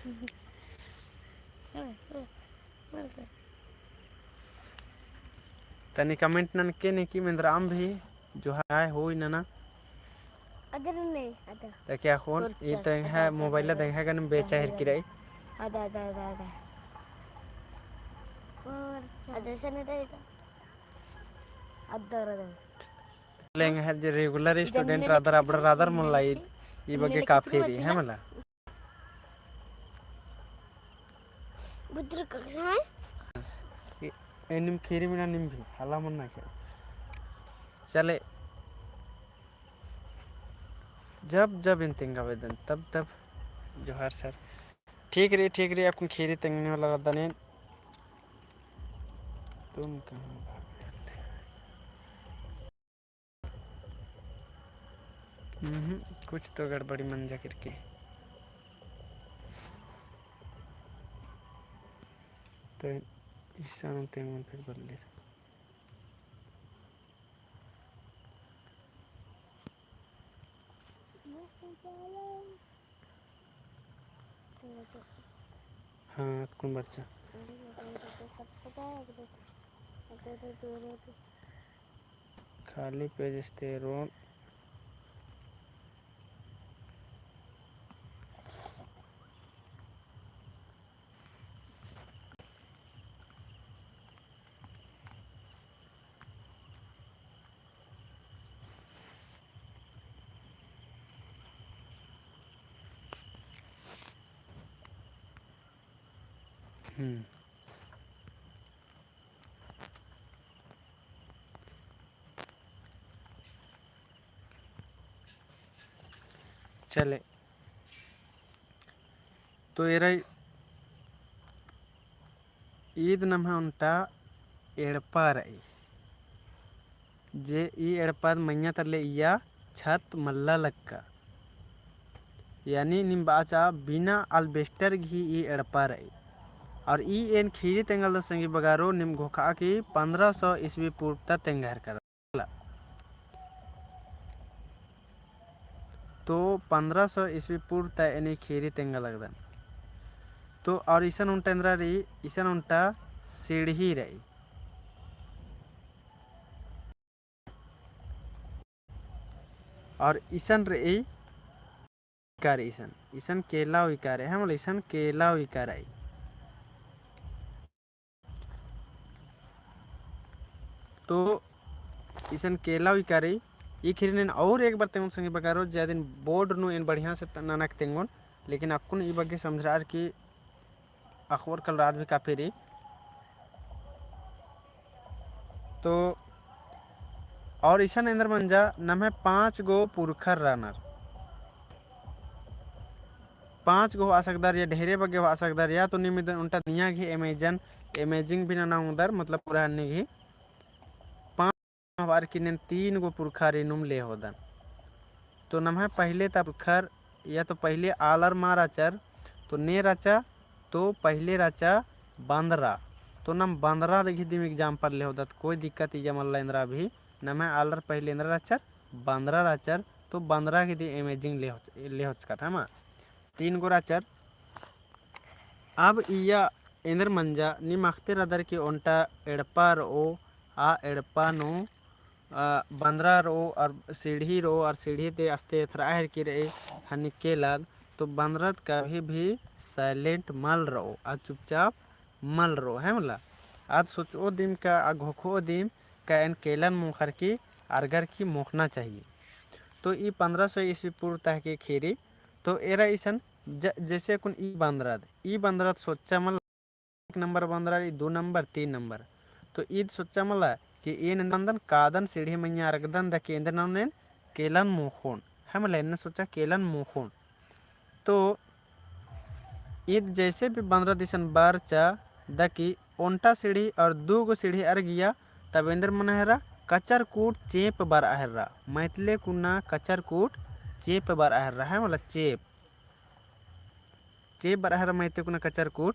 तनी comment ननके ने की मेंदराम भी जोहार होई नना। अदर नहीं, अदर। ताकि अखोन और ई चा-, तंग है अदर, mobile अदर, दंग है गन बेचा अदर, हेर की रही। अदर, अदर, अदर, अदर। और चा-, अदर से नहीं रही तो। अदर, अदर। लेंग है जे regular student रादर अबड़ा रादर मुल्ला ई, ई बग्गे काफी रही है मला। बुद्र कक्सा है? ए, ए निम खीरी मिना निम भी, हाला मन्ना के। चले। जब, जब इन तेंगा बेदन, तब, तब। जोहार sir। ठीक रई, ठीक रई, अक्कुन खीरी तेंगने वाला रअदन एन। तुम कहाँ भाग गए थे? हम्म, कुछ तो गड़बड़ी मंजा करके। तो इसन तेंगोन फिर बल्ले। हाँ, अक्कुन बरचा। खाली page स्तेरोन। हम्म। चले। तो एरा ईद नम्है ओन्टा एड़पा रई। जे ई एड़पा मइय्याँ तले इय्या छत मल्ला लग्गा। यानी नीम बाचा बिना albestoर गही ई एड़पा रई। और ई एन खीरी तेंगा लगदन संगी बगारो नीम घोखा की पन्द्रह सौ ईस्वी पूर्व ता तेंगा हेरका। तो पन्द्रह सौ ईस्वी पूर्व ता एन ई खीरी तेंगा लगदन। तो और इसन ओन्टा एन्दरा रई, इसन ओन्टा सीढ़ी रई। और इसन रई इकार इसन, इसन केला उइका रई, हाँ, मतलब इसन केला उइका रई। तो इसन केला उइका रई, ई खीरी एन और एक बार तेंगोन संगी बगारो, जे अदिन board नू एन बढ़िया से त-, ननक तेंगोन, लेकिन अक्कुन ई बग्गे समझरआर की अखोर कल रात भी काफी रई। तो और इसन एन्दर मंजा नम्है पाँच गो पुरखर रअनर। पाँच गो होआ सकदर या ढेरे बग्गे होआ सकदर या तो नीम इदन ओन्टा दुनिया गही imagine, imagine भी नना ओंगदर, मतलब पूरा अन्ने गही पाँच हवार की नेन तीन गो पुरखर इन्नुम ले होदन। तो नम्है पहिले ता पुरखर या तो पहिले आलर मा रहचर, तो ने रहचा, तो पहिले रहचा बंदरा। तो नम बंदरा गही दिम example ले होदत, कोई दिक्कत इया मल्ला एन्दरा भी, नम्है आलर पहिले एन्दरा रहचर, बंदरा रहचर, तो बंदरा गही दिम imagine ले होच-, ले होचकत है मा। तीन गो रहचर। अब इया एन्दर मंजा नीम अख़ते रअदर की ओन्टा एड़पा रओ, आ एड़पा नू, आ, बंदरा रओ और सीढ़ी रओ और सीढ़ी ती अस्ते एथरआ हेरकी रई हनी केलद, तो बंदरद कभी भी silent मल रओ, आ चुपचाप मल रओ, है मला। आद सोचओ दिम का, आ घोखओ दिम का एन केलन मोख़र की, अरगर की मोख़ना चाहिए। तो ई पन्द्रह सौ ईस्वी पूर्व तहके खीरी, तो एरा इसन ज-, जैसे अक्कुन ई बंदरद, ई बंदरद सोच्चा मला एक नंबर बंदरद, ई दू नंबर, तीन नंबर। तो ईद सोच्चा मला कि एन एन्दन कादन सीढ़ी मइय्याँ अरगदन दकी एन्दर ननोन एन केलन मोख़ोन, है मला, एन्ने सोच्चा केलन मोख़ोन। तो ईद जैसे भी बंदरद इसन बरचा दकी ओन्टा सीढ़ी और दू गो सीढ़ी अरगिया, तब एन्दर मना हेर्रा कचरकूट चेंप बरआ हेर्रा, मैतले कुना कचरकूट चेंप बरआ हेर्रा, है मला चेंप। चेंप बरआ हेर्रा मैतले कुना कचरकूट,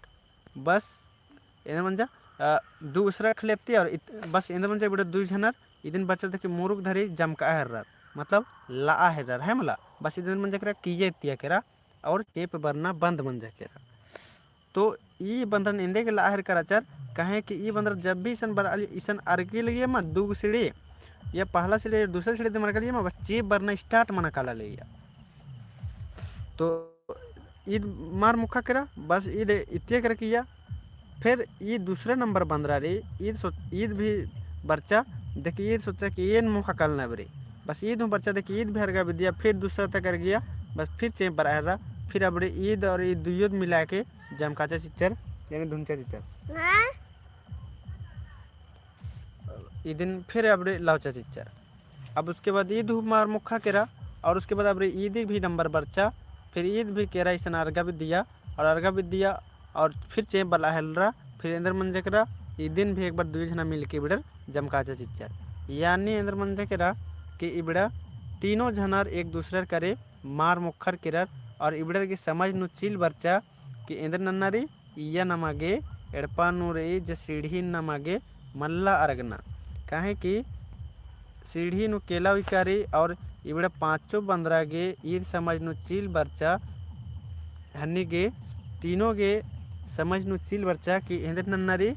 बस एन्दर मंजा, अ, दू उसरा खलेती और इत-, बस एन्दर मंजा इबड़ा दुई झनर, इदिन बरचा दकी मुरुक धरी जमकआ हेर्रर, मतलब लआ हेर्रर, है मला। बस इदिन मंजा केरा किया इत्तिया केरा और चेंप बरना बंद मंजा केरा। तो ई बंदरन एन्देर गे लआ हेरका रहचर, काहे कि ई बंदर जब भी इसन बरआ लगी, इसन अरगे लगिया मा दू गो सीढ़ी, या पहला सीढ़ी या दूसरा सीढ़ी दिम अरगा लगिया मा, बस चेंप बरना start मना काला लगिया। तो ईद मार मोख़ा केरा, बस ईद इत्तिया केरा किया। फिर ई दूसरा नंबर बंदरा रई, ईद सोच-, ईद भी बरचा, दकी ईद सोच्चा कि एन मोख़ा कालना बरी। बस ईद हूँ बरचा, दकी ईद भी अरगा बिद्दिया, फिर दूसरा तक अरगिया, बस फिर चेंप बरआ हेर्रा, फिर अबड़े ईद और ईद दुइयोद मिला के जमकाचा चिच्चर, यानी धुनचा चिच्चर। हाँ? इदिन फिर अबड़े लौचा चिच्चर। अब उसके बाद ईद हूँ मार मोख़ा केरा, और उसके बाद अबड़े ईद भी नंबर बरचा, फिर ईद भी केरा इसन अरगा बिद्दिया, और अरगा बिद्दिया, और फिर चेंप बरआ हेर्रा, फिर एन्दर मंजा केरा, इदिन भी एक बार दुई झना मिलके इबड़र जमकाचा चिच्चर। यानी एन्दर मंजा केरा कि इबड़ा तीनों झनर एक दूसरर करे मार मोख़र केरर, और इबड़र गे समझ नू चिल बरचा कि एन्दर नन्ना रई, इया नमा गे एड़पा नू रई जे सीढ़ी नमा गे मल्ला अरगना। काहे कि सीढ़ी नू केला उइका रई और इबड़ा पाँचो बंदरा गे ईद समझ नू चिल बरचा, हन्नी गे तीनों गे समझ नू चिल बरचा कि एन्दर नन्ना रई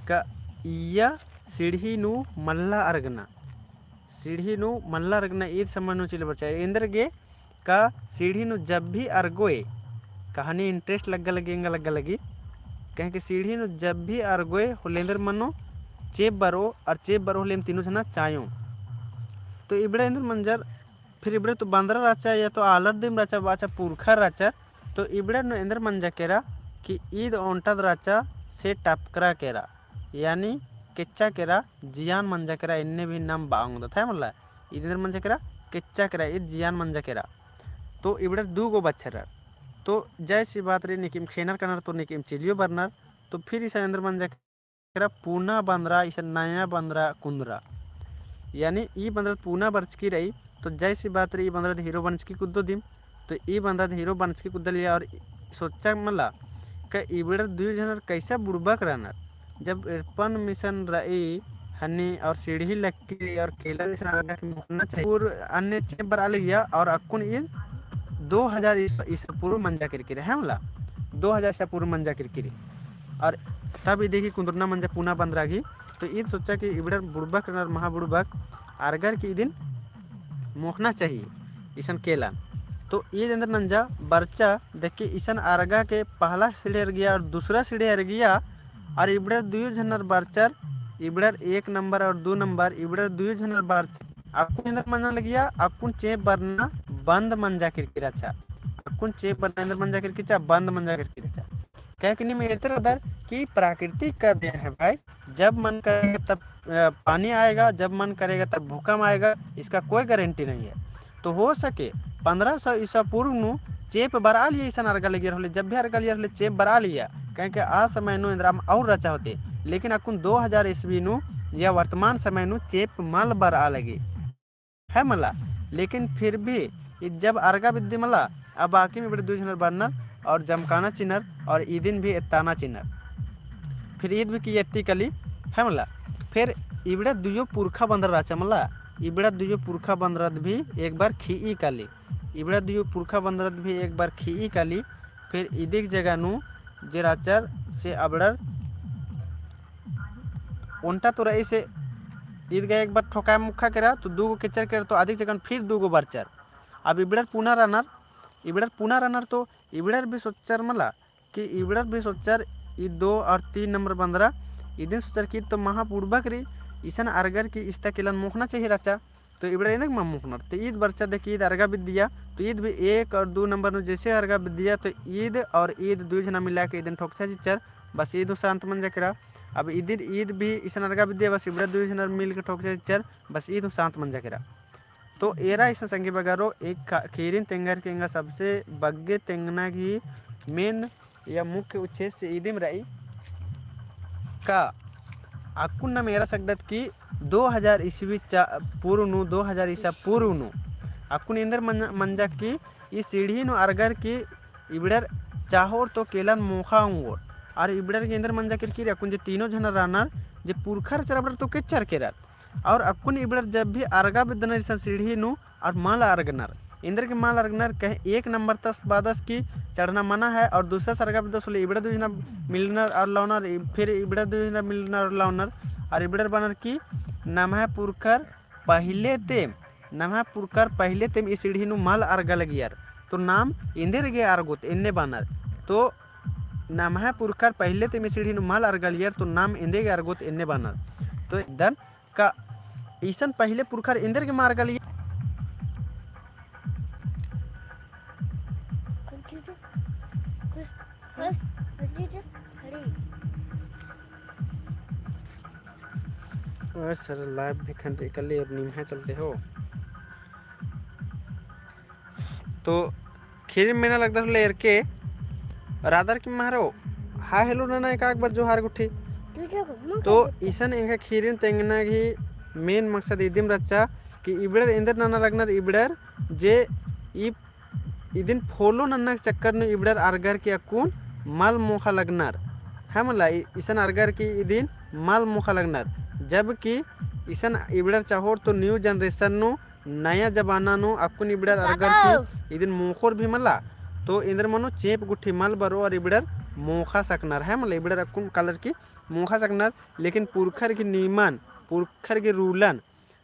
का इया सीढ़ी नू मल्ला अरगना। सीढ़ी नू मल्ला अरगना ईद समझ नू चिल बरचा। एन्दर गे का सीढ़ी नू जब भी अरगोय, कहानी interest लग्गा लगी, एंगा लग्गा लगी, काहे कि सीढ़ी नू जब भी अरगोय, होले एन्दर मनो चेंप बरओ, और चेंप बरओ होले एम तीनों झना चायों। तो इबड़ा एन्दर मंजर, फिर इबड़ा तो बंदरा रहचा, या तो आलर दिम रहचा, बाचा पुरखर रहचा, तो इबड़ा नू एन्दर मंजा केरा कि ईद ओन्टद रहचा से टपकरा केरा, यानी केच्चा केरा, जियान मंजा केरा, एन्ने भी नाम बआ ओंगदत है मला। ईद एन्दर मंजा केरा, केच्चा केरा, ईद जियान मंजा केरा। तो इबड़र दू गो बछरर। तो जायसी बात रई, नीकिम खेनर कनर तो नीकिम चिलियो बरनर। तो फिर इसन एन्दर मंजा केरा, पुना बंदरा, इसन नया बंदरा कुन्दरा। यानी ई बंदरा पुना बरचकी रई, तो जायसी बात रई, ई बंदरा द हीरो बनचकी कुद्दो दिम। तो ई बंदरा द हीरो बनचकी कुद्दलिया और सोच्चा मला का इबड़र दुई झनर कैसा बुड़बक रअनर। जब एड़पन मिसन रई हन्नी और सीढ़ी लक्की रई और केला मिसन अरगा के मोखना चाहिए। पूर अन्ने चेंप बरआ लगिया और अक्कुन ईद दो हजार ईस-, ईसा पूर्व मंजा केरकी रई, है मला? दो हजार ईसा पूर्व मंजा केरकी रई। और तब ई देखी कुन्दुरना मंजा पुना बंदरा गही, तो ईद सोच्चा कि इबड़र बुड़बक रअनर, महा बुड़बक, अरगर की इदिन मोखना चाहिए, इसन केलन। तो ईद एन्दर नंजा बरचा, देखी इसन अरगा के पहला सीढ़ी अरगिया और दूसरा सीढ़ी अरगिया, और इबड़र दुयो झनर बरचर, इबड़र एक नंबर और दो नंबर, इबड़र दुयो झनर बरचर। अक्कुन एन्दर मना लगिया, अक्कुन चेंप बरना बंद मंजा केरकी रहचा। अक्कुन चेंप बरना एन्दर मंजा केरकी रहचा, बंद मंजा केरकी रहचा। काहे कि नीम एरते रअदर कि प्राकृतिक का देन है भाई, जब मन करेगा तब, अ, पानी आएगा, जब मन करेगा तब भूकंप आएगा, इसका कोई गारंटी नहीं है। तो हो सके पन्द्रह सौ ईसा पूर्व नू चेंप बरआ लिया इसन अरगा लगियर होले, जब भी अरगा लगियर होले चेंप बरआ लिया, काहे कि आ समय नू एन्दराम और रहचा होते, लेकिन अक्कुन दो हजार ईस्वी नू या वर्तमान समय नू चेंप मल बरआ लगी। है मला, लेकिन फिर भी ईद जब अरगा बिद्दी मला, अब आकिम इबड़े दुई झनर बरनर और जमकाना चिनर और ईदिन भी एत्ताना चिनर। फिर ईद भी कि एत्ती कली, है मला। फिर इबड़े दुयो पुरखा बंदर रहचा मला, इबड़े दुयो पुरखा बंदरद भी एक बार खिई कली, इबड़े दुयो पुरखा बंदरद भी एक बार खिई कली। फिर इदिक जगह नू जे रहचर से अबड़र ओन्टा तो रई से ईद गा एक बार ठोकाय मुखा केरा, तो दू गो केचर केरा, तो अदिक जगह फिर दू गो बरचर। अब इबड़र पुना रअनर, इबड़र पुना रअनर, तो इबड़र भी सोचर मला कि इबड़र भी सोचर ई दो और तीन नंबर बंदरा, इदिन सोचर कि तो महा बुड़बक रई, इसन अरगर की इस्ता केलन मोखना चाहिए रहचा। तो इबड़ा एन्देर गे मल मोखनर। तो ईद बरचा देखी ईद अरगा बिद्दिया, तो ईद भी एक और दो नंबर नू जैसे अरगा बिद्दिया, तो ईद और ईद दुई झना मिला के ईदिन ठोकचा चिच्चर, बस ईद हूँ शांत मंजा केरा। अब ईदिन ईद भी इसन अरगा बिद्दिया, बस इबड़ा दुई झना मिल के ठोकचा चिच्चर, बस ईद हूँ शांत मंजा केरा। तो एरा इसन संगी बगरो एक खा-, खीरिन तेंगर के एंगा सबसे बग्गे तेंगना गही main या मुख्य उद्देश्य इदिम रई का अक्कुन नाम एरा सकदत कि दो हजार ईस्वी चा-, पूर्व नू, दो हजार ईसा पूर्व नू अक्कुन एन्देर मन-, मंजा कि ई सीढ़ी नू अरगर कि इबड़र चाहोर तो केलन मोखा ओंगोर। और इबड़र गे एन्देर मंजा केरकी रई अक्कुन जे तीनों झनर रअनर, जे पुरखर चर अबड़र तो केचर केरर। और अक्कुन इबड़र जब भी अरगा बिद्दनर इसन सीढ़ी नू, और मल अरगनर। एन्देर गे मल अरगनर कहे एक नंबर तस बादस की चढ़ना मना है और दूसरा सरगा बिद्दस होले इबड़ा दुई झना मिलनर और लौनर, इ-, फिर इबड़ा दुई झना मिलनर और लौनर। और इबड़र बअनर की नम्है पुरखर पहिले तेम, नम्है पुरखर पहिले तेम ई सीढ़ी नू मल अरगा लगियर। तो नाम एन्देर गे अरगोत एन्ने बअनर। तो नम्है पुरखर पहिले तेम ई सीढ़ी नू मल अरगा लगियर, तो नाम एन्देर गे अरगोत एन्ने बअनर। तो दन का इसन पहिले पुरखर एन्देर गे मल अरगा लगियर। ओए सर, live भी खंड इकल्ली और निम्है चलते हो। तो खीरिन मेना लगदर होले एरके रअदर की मारो hi hello नना एका एक बार जोहार गुट्ठी। तो इसन एंगा खीरिन तेंगना गही main मकसद इदिम रहचा कि इबड़र एन्देर नना लगनर इबड़र जे ई इदिन follow नन्ना के चक्कर नू इबड़र अरगर की अक्कुन मल मोखा लगनर। है मला इ-, इसन अरगर की इदिन मल मोखा लगनर। जबकि इसन इबड़र चाहोर तो new generation नू नया जमाना नू अक्कुन इबड़र अरगर की इदिन मोखोर भी मला, तो एन्देर मनो चेंप गुट्ठी मल बरओ और इबड़र मोखा सकनर है मला, इबड़र अक्कुन कालर की मोखा सकनर, लेकिन पुरखर की नियमन, पुरखर की रूलन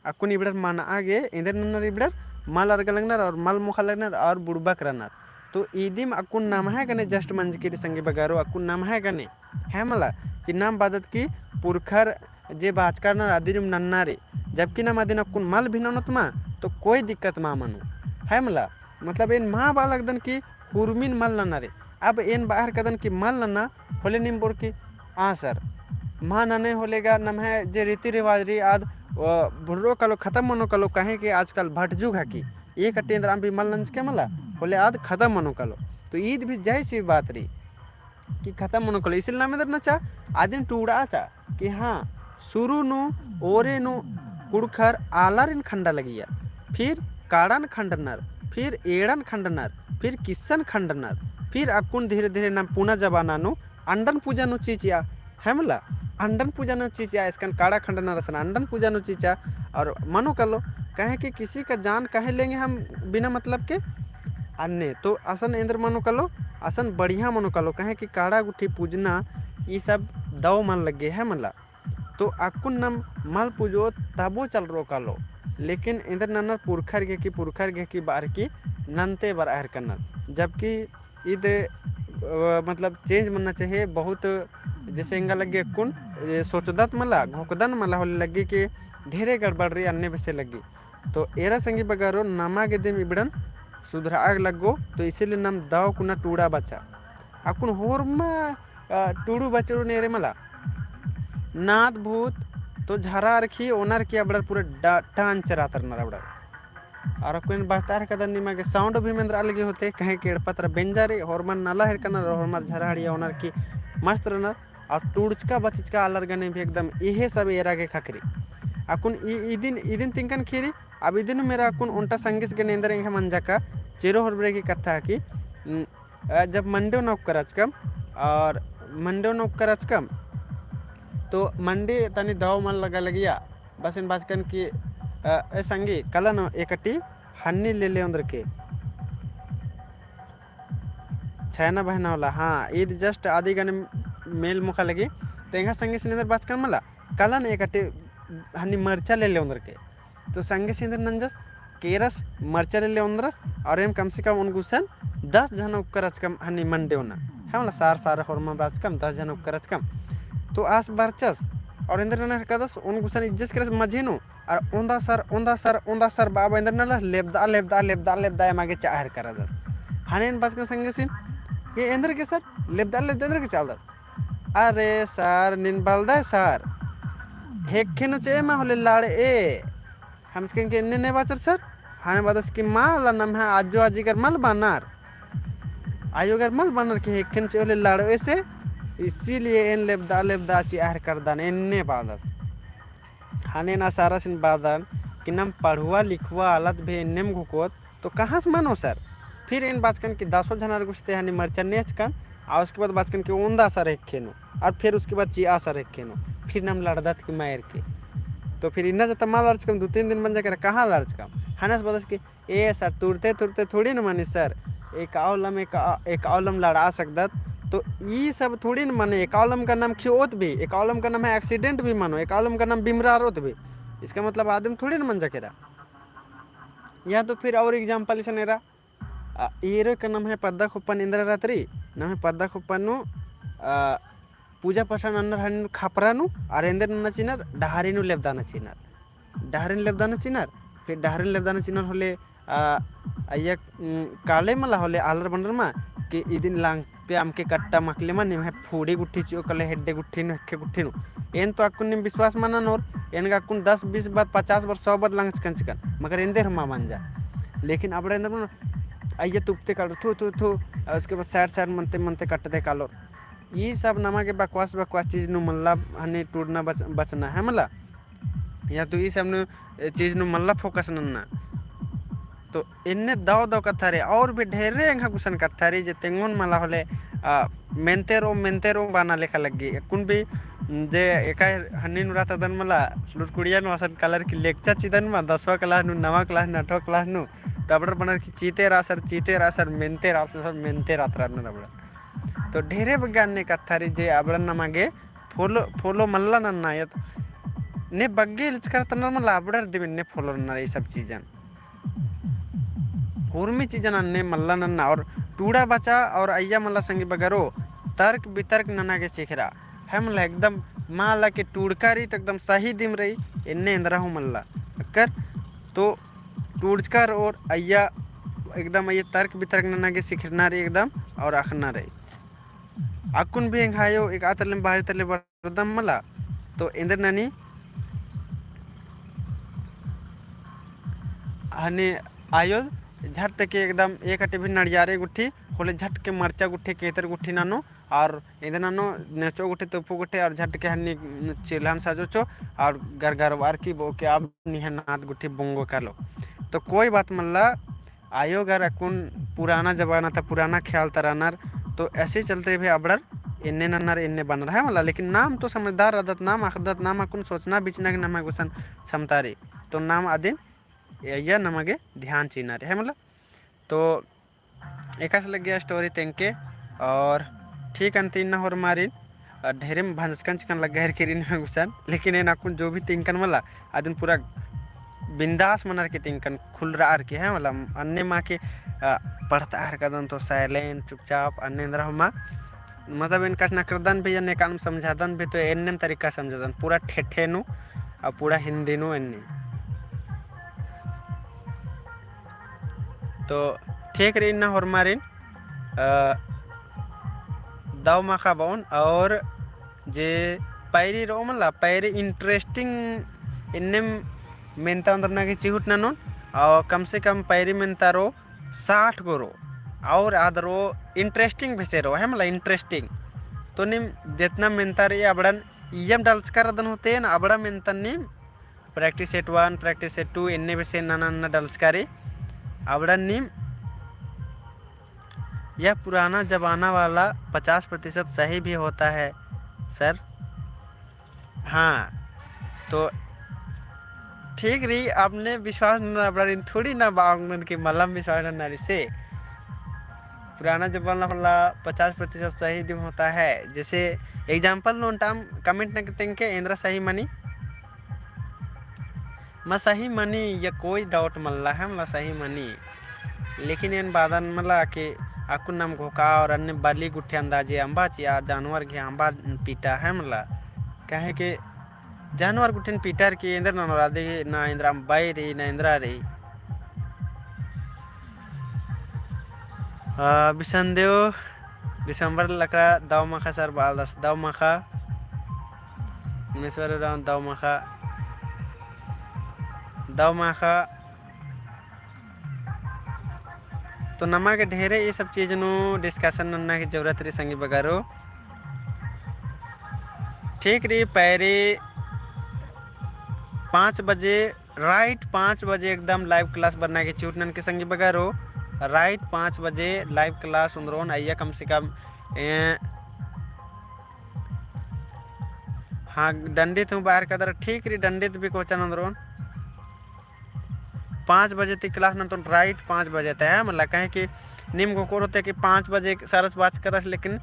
अक्कुन इबड़र मनआ गे एन्देर नन्नर इबड़र मल अरगा लगनर और मल मोखा लगनर और बुड़बक रअनर। तो इदिम अक्कुन नम्है गने just मंजकी रई संगी बगरो, अक्कुन नम्है गने है मला कि नाम बअदत की पुरखर जे बाचका रअनर अदिरिम नन्ना रई, जबकि नाम अदिन अक्कुन मल भी ननोत मा, तो कोई दिक्कत मा मनो। है मला, मतलब एन मल बआ लगदन कि हुरमिन मल नन्ना रई। अब एन बअर कदन कि मल नन्ना होले नीम बओर कि, हाँ सर, मल नने होले गा नम्है जे रीति रिवाज रई आद, अ, भुर्रो कालो खतम मनो कालो कहे कि आजकल भटजुग हकी। ई कट्टी एन्देर अम्बी मल नंजके मला। होले आद खतम मनो कालो। तो ईद भी जैसी बात रई कि खतम मनो कालो। इसिल नाम एन्देर नचा, आदिन टूड़ा चा कि हाँ, सुरु नू, ओरे नू, कुँड़ुख़र आलारिन खंडा लगिया, फिर काड़न खंडनर, फिर एड़न खंडनर, फिर किस्सन खंडनर, फिर अक्कुन धीरे धीरे नाम पुना जमाना नू अंडन पूजा नू चिचिया, है मला, अंडन पूजा नू चिचिया, इसकन काड़ा खंडनर असन अंडन पूजा नू चिचिया, और मनो कालो, कहे कि किसी का जान काहे लेंगे हम बिना मतलब के, अन्ने तो असन एन्देर मनो कालो, असन बढ़िया मनो कालो, कहे कि काड़ा गुट्ठी पूजना, ई सब दव मल लग्गे, है मला। तो अक्कुन नाम मल पूजोत तबो चलरओ कालो, लेकिन एन्देर ननर पुरखर गे की, पुरखर गे की बार की नन्ते बरआ हेलरनर, जबकि ईद, अ, मतलब change मन्ना चाहिए बहुत। जैसे एंगा लग्गी अक्कुन, ए, सोचदत मला, घोकदन मला होले लग्गी कि ढेरे गड़बड़ रई अन्ने बेसे लग्गी। तो एरा संगी बगरो नमा गे दिम इबड़न सुधरआ गे लग्गो, तो इसीलिए नाम दव कुना टूड़ा बचा। अक्कुन होरमा, अ, टूड़ू बचरू नेरे मला। नाद भूत तो झरा अरखी ओनर की अबड़र पूरा डा-, टान चरातर नर अबड़र। और अक्कुन बहतार कदर निमा गे sound भी मेंदरआ लगी होते, कहे कि एड़पा तरा बेंजा रई, होरमर नला हेलरनर, होरमर झरा हड़िया ओनर की मस्त रअनर, और टूड़चका बचचका आलर गने भी एकदम इहे सब एरा गे ख़क्खरी। अक्कुन इ-, इदिन, इदिन तिंकन ख़ीरी, अब इदिन मेरा अक्कुन ओन्टा संगिस गने एन्देर एंग्है मंजा का, चेरो होरमर की कत्था की, उम, अ, जब मंडी ओना उक्कर रहचकम, और मंडी ओना उक्कर रहचकम, तो मंडी तनी दव मल लगा लगिया, बस एन बाचकन कि, अ, ए संगी, कला नू एकटी हन्नी ले ले ओन्द्रके। छैना बहना वाला, हाँ, ईद just आदि गने मेल मुखा लगी। तो एंग्है संगिसिन एन्देर बाचकन मला, कला नू एकटी हन्नी मरचा ले ले ओन्द्रके। तो संगिसिन एन्देर नंजस, केरस, मरचा ले ले ओन्द्रस, और एम कम से कम ओन गुसन दस झन उक्कर रहचकम हन्नी मंडी ओना। है मला, सार सार होरमर रहचकम, दस झन उक्कर रहचकम। तो आस बरचस, और एन्देर नना हेलरकदस, ओन गुसन इज्जस केरस मझी नू, और ओन्दा सर, ओन्दा सर, ओन्दा सर बआ बआ एन्देर नलस लेबदआ, लेबदआ, लेबदआ, लेबदआ एमा गे चिआ हेलरकदस। हने एन बाचकन संगिसिन, ये एन्देर गे सर, लेबदआ, लेबदआ एन्देर गे चिआलदस। अरे सर, नीन बलदय सर, हेक्खे नू चिआ एमा होले लड़ए। हम चिअन कि एन्ने ने बाचर सर, हने बादस कि मला नम्है आजो आजीगर मल बअनर, आयोगर मल बअनर कि हेक्खे नू चिआ होले लड़ए से, इसीलिए एन लेबदआ, लेबदआ चिआ हेलरकदन, एन्ने बादस। हने ना सारासिन बादन कि नाम पढ़ुआ लिखुआ आलत भी एन्नेम घोकोत, तो कहाँ से मनो सर? फिर एन बाचकन कि दसो झनर गुस्ते हनी मरचा नेचकन, आ उसके बाद बाचकन कि ओन्दा सर हेक्खे नू, और फिर उसके बाद चिआ सर हेक्खे नू, फिर नाम लड़दत कि मायर के। तो फिर इन्ना जता मा लड़चकम, दो तीन दिन मंजा केरा, कहाँ लड़चकम? हनस बदस कि ए सर, तुरते तुरते थोड़ी न मनी सर, एकाओलम, एका-, एकाओलम लड़आ सकदत। तो ई सब थोड़ी न मने, एकाओलम का नाम खियोत भी, एकाओलम का नाम है accident भी मनो, एकाओलम का नाम बिमरारोत भी। इसका मतलब आदमी थोड़ी न मंजा केरा। या तो फिर और example इसन एरा, आ, एरो का नम्है पद्दा खोप्पन एन्दरा रातरी, नम्है पद्दा खोप्पन नू, आ, पूजा पाठ नन्नर हनी नू खपरा नू, अरा एन्देर नन्ना चिनर, डहरी नू लेबदा नन्ना चिनर। डहरी नू लेबदा नन्ना चिनर, फिर डहरी नू लेबदा नन्ना चिनर होले, आ, अइय्या, उम, काले मला होले आलर बअनर मा, कि इदिन लांग ते अमके कट्टा मकले मा निम्है फूड़ी गुट्ठी चिओ कले हेड्डे गुट्ठी नू, हेक्खे गुट्ठी नू। एन तो अक्कुन नीम विश्वास मना ननोर, एन गा अक्कुन दस, बीस बार, पचास बार, सौ बार लंगचकन चिकन, मगर एन्देर हूँ मा मंजा। लेकिन अबड़ा एन्देर मनो, अइय्या तुपते कालोर, थू, थू, थू, और उसके बाद side, side मनते, मनते कट्टदे कालोर। ई सब नमा गे बकवास, बकवास चीज नू मल्ला हनी टूड़ना बच-, बचना है मला। या तो ई सब नू, ए, चीज नू मल्ला focus नन्ना। तो एन्ने दव दव कत्था रई, और भी ढेरे एंग्है गुसन कत्था रई, जे तेंगोन मला होले, आ, मेन्ते रओ, मेन्ते रओ बअना लेखा लग्गी। अक्कुन भी, जे एका हन्नी नू रहचकदन मला, लुटकुड़िया नू असन कालर की लेक्चा चिदन मा, दसवा class नू, नवा class नू, अठवा class नू, तो अबड़र बअनर की चीते रअसर, चीते रअसर, मेन्ते रअसर, मेन्ते रअतरअनर अबड़र। तो ढेरे बग्गे अन्ने कत्था रई, जे अबड़न नमा गे follow, follow मल्ला नन्ना आयो तो ने बग्गे लिचकर तनर मला अबड़र दिम एन्ने follow नन्ना ई सब चीजन। उर्मी चीजन अन्ने मल्ला नन्ना और टूड़ा बचा और अइय्या मला संगी बगरो तर्क वितर्क नना गे सिखरा। है मला एकदम मला के टूड़का रई तो एकदम सही दिम रई, एन्ने एन्दरा हूँ मल्ला। अक्कर तो टूड़चकर और अइय्या एकदम अइय्या तर्क वितर्क नना गे सिखरना रई एकदम और अखना रई। अक्कुन भी एंग्है आयो एका तरले बाहरी तरले बरदम मला, तो एन्देर ननी हने आयो झट के एकदम एक अटी भी नड़ियारे गुट्ठी, होले झट के मरचा गुट्ठी, केतर गुट्ठी ननो, और एन्देर ननो नेचो गुट्ठी, तोपो गुट्ठी, और झट के हन्नी चिल्हन सजोचो, और गरगरवार की बओ के अब निंग्है नाद गुट्ठी बोंगो कालो। तो कोई बात मल्ला, आयो गर अक्कुन पुराना जमाना ता, पुराना ख्याल ता रअनर, तो ऐसे चलते भी अबड़र एन्ने नन्नर, एन्ने बअनर है मला। लेकिन नाम तो समझदार रअदत, नाम अख़दत, नाम अक्कुन सोचना बिचना के नम्है गुसन क्षमता रई। तो नाम अदिन अइय्या नमा गे ध्यान चिअना रई है मला। तो एकासे लग्गिया story तेंगके, और ठीक अन्ती इन्ना होरमारिन, अ, ढेरे भंजकन चिकन लग्गा हेरकी रई निम्है गुसन, लेकिन एन अक्कुन जो भी तेंगकन मला, अदिन पूरा बिंदास मनर की तेंगकन, खुलरअर की है मला। अन्ने मा के, अ, पढ़तअर कादन तो silent, चुपचाप, अन्ने एन्दरा हूँ मा, मतलब एन कछनखरदन भी, अन्ने कानम समझादन भी, तो एन्नेम तरीका समझादन, पूरा ठेठे नू, अ, पूरा हिन्दी नू एन्ने। तो ठीक रई इन्ना होरमारिन, अ, दव माखा बओन, और जे पैरी रओ मला, पैरी interesting एन्नेम मेन्ता ओन्द्रना गे चिहुट ननोन, और कम से कम पैरी मेन्ता रओ साठ गो रओ, और आद रओ interesting बेसे रओ, है मला interesting। तो नीम जेतना मेन्ता रई अबड़न इय्यम डलचका रअदन होते ना, अबड़ा मेन्तन नीम practice set one, practice set two एन्ने बेसे नना नना डलचका रई। अबड़न नीम, यह पुराना जमाना वाला पचास प्रतिशत सही भी होता है सर। हाँ, तो ठीक रई, अपने विश्वास नना, अबड़न थोड़ी ना बांगन के मलम विश्वास नना रई से। पुराना जमाना वाला पचास प्रतिशत सही दिम होता है। जैसे example नू ओन्टा comment नना के तेंगके एन्दरा सही मनी। मा सही मनी, या कोई doubt मल्ला है, मला सही मनी। लेकिन एन बादन मला कि अक्कुन नाम घोखा और अन्ने बली गुट्ठी अंदाजे अम्बा चिआ जानवर गे अम्बा पीटा है मला। काहे कि जानवर गुट्ठिन पीटर की एन्दर ननोर अदी ना एन्दरा अम्बा रई, ना एन्दरा रई। आ, बिसनदेव दिसंबर लकड़ा दव माखा सर बालदस, दव माखा। उमेश्वर उराँव दव माखा, दव माखा। तो नमा गे ढेरे ई सब चीज नू discussion नन्ना की जरूरत रई संगी बगरो। ठीक रई, पैरी पाँच बजे, right पाँच बजे एकदम live class बरना गे चिहुट ननके संगी बगरो। Right पाँच बजे live class ओन्द्रोन अइय्या कम से कम, ए, हाँ, डंडी ती हूँ बाहर कदर, ठीक रई, डंडी ती भी कोचन ओन्द्रोन। पाँच बजे ती class नन्तोन, right पाँच बजे ती है, मला काहे कि नीम घोखोर होते कि पाँच बजे सरस बाचकदस, लेकिन, अ,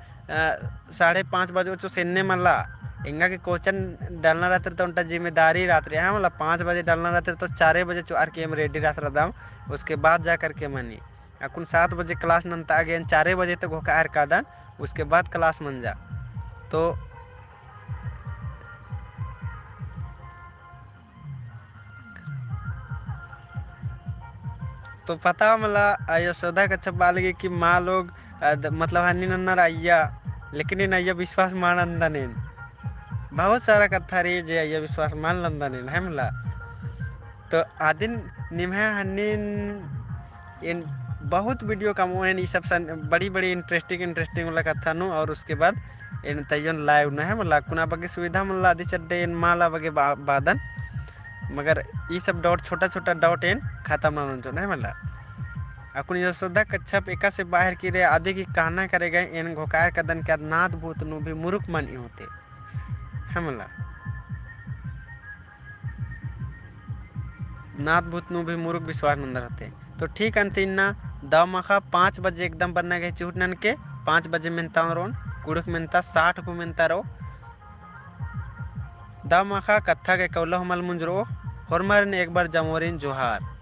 साढ़े पाँच बजे ओच्चोस एन्ने मला। एंगा गे कोचन डलना रहतर तो ओन्टा जिम्मेदारी रहत रई, है मला। पाँच बजे डलना रहतर तो चारे बजे चोअर के एम ready रहत रअदम, उसके बाद जा करके मनी। अक्कुन सात बजे class नन्ता गे, एन चारे बजे तो घोखा आर कादन, उसके बाद class मंजा। तो तो पता मला, अ, यशोदा कच्छप बआ लगी कि माँ लोग, अ, द-, मतलब हन्नी नन्नर अइय्या, लेकिन एन अइय्या विश्वास मल नन्दन एन। बहुत सारा कत्था रई जे अइय्या विश्वास मल नन्दन एन, है मला। तो अदिन निम्है हन्निन एन बहुत video कमओन ई सब सन-, बड़ी बड़ी interesting interesting वाला कत्था नू, और उसके बाद एन तइयोन live नू, है मला। अक्कुन आ बग्गे सुविधा मला, अदी चड्डे एन मला बग्गे बा-, बादन। मगर ई सब doubt, छोटा छोटा doubt एन खतम ननोन चिओन, है मला। अक्कुन यशोदा कच्छप एकासे बाहर की रई, अदी की कहना करे गए, एन घोखार कदन के अद नाद भूत नू भी मुरुख मनी होते, है मला। नाद भूत नू भी मुरुख विश्वास नन्दर होते। तो ठीक अन्ती इन्ना दव माखा पाँच बजे एकदम बरना गे चिहुट ननके, पाँच बजे मेन्ता ओन्द्रोन, कुँड़ुख़ मेन्ता, साठ गो मेन्ता रओ। दव माखा कत्था गे कौला हूँ मल मुंजरओ, होरमारिन एक बार जमोरिन जोहार।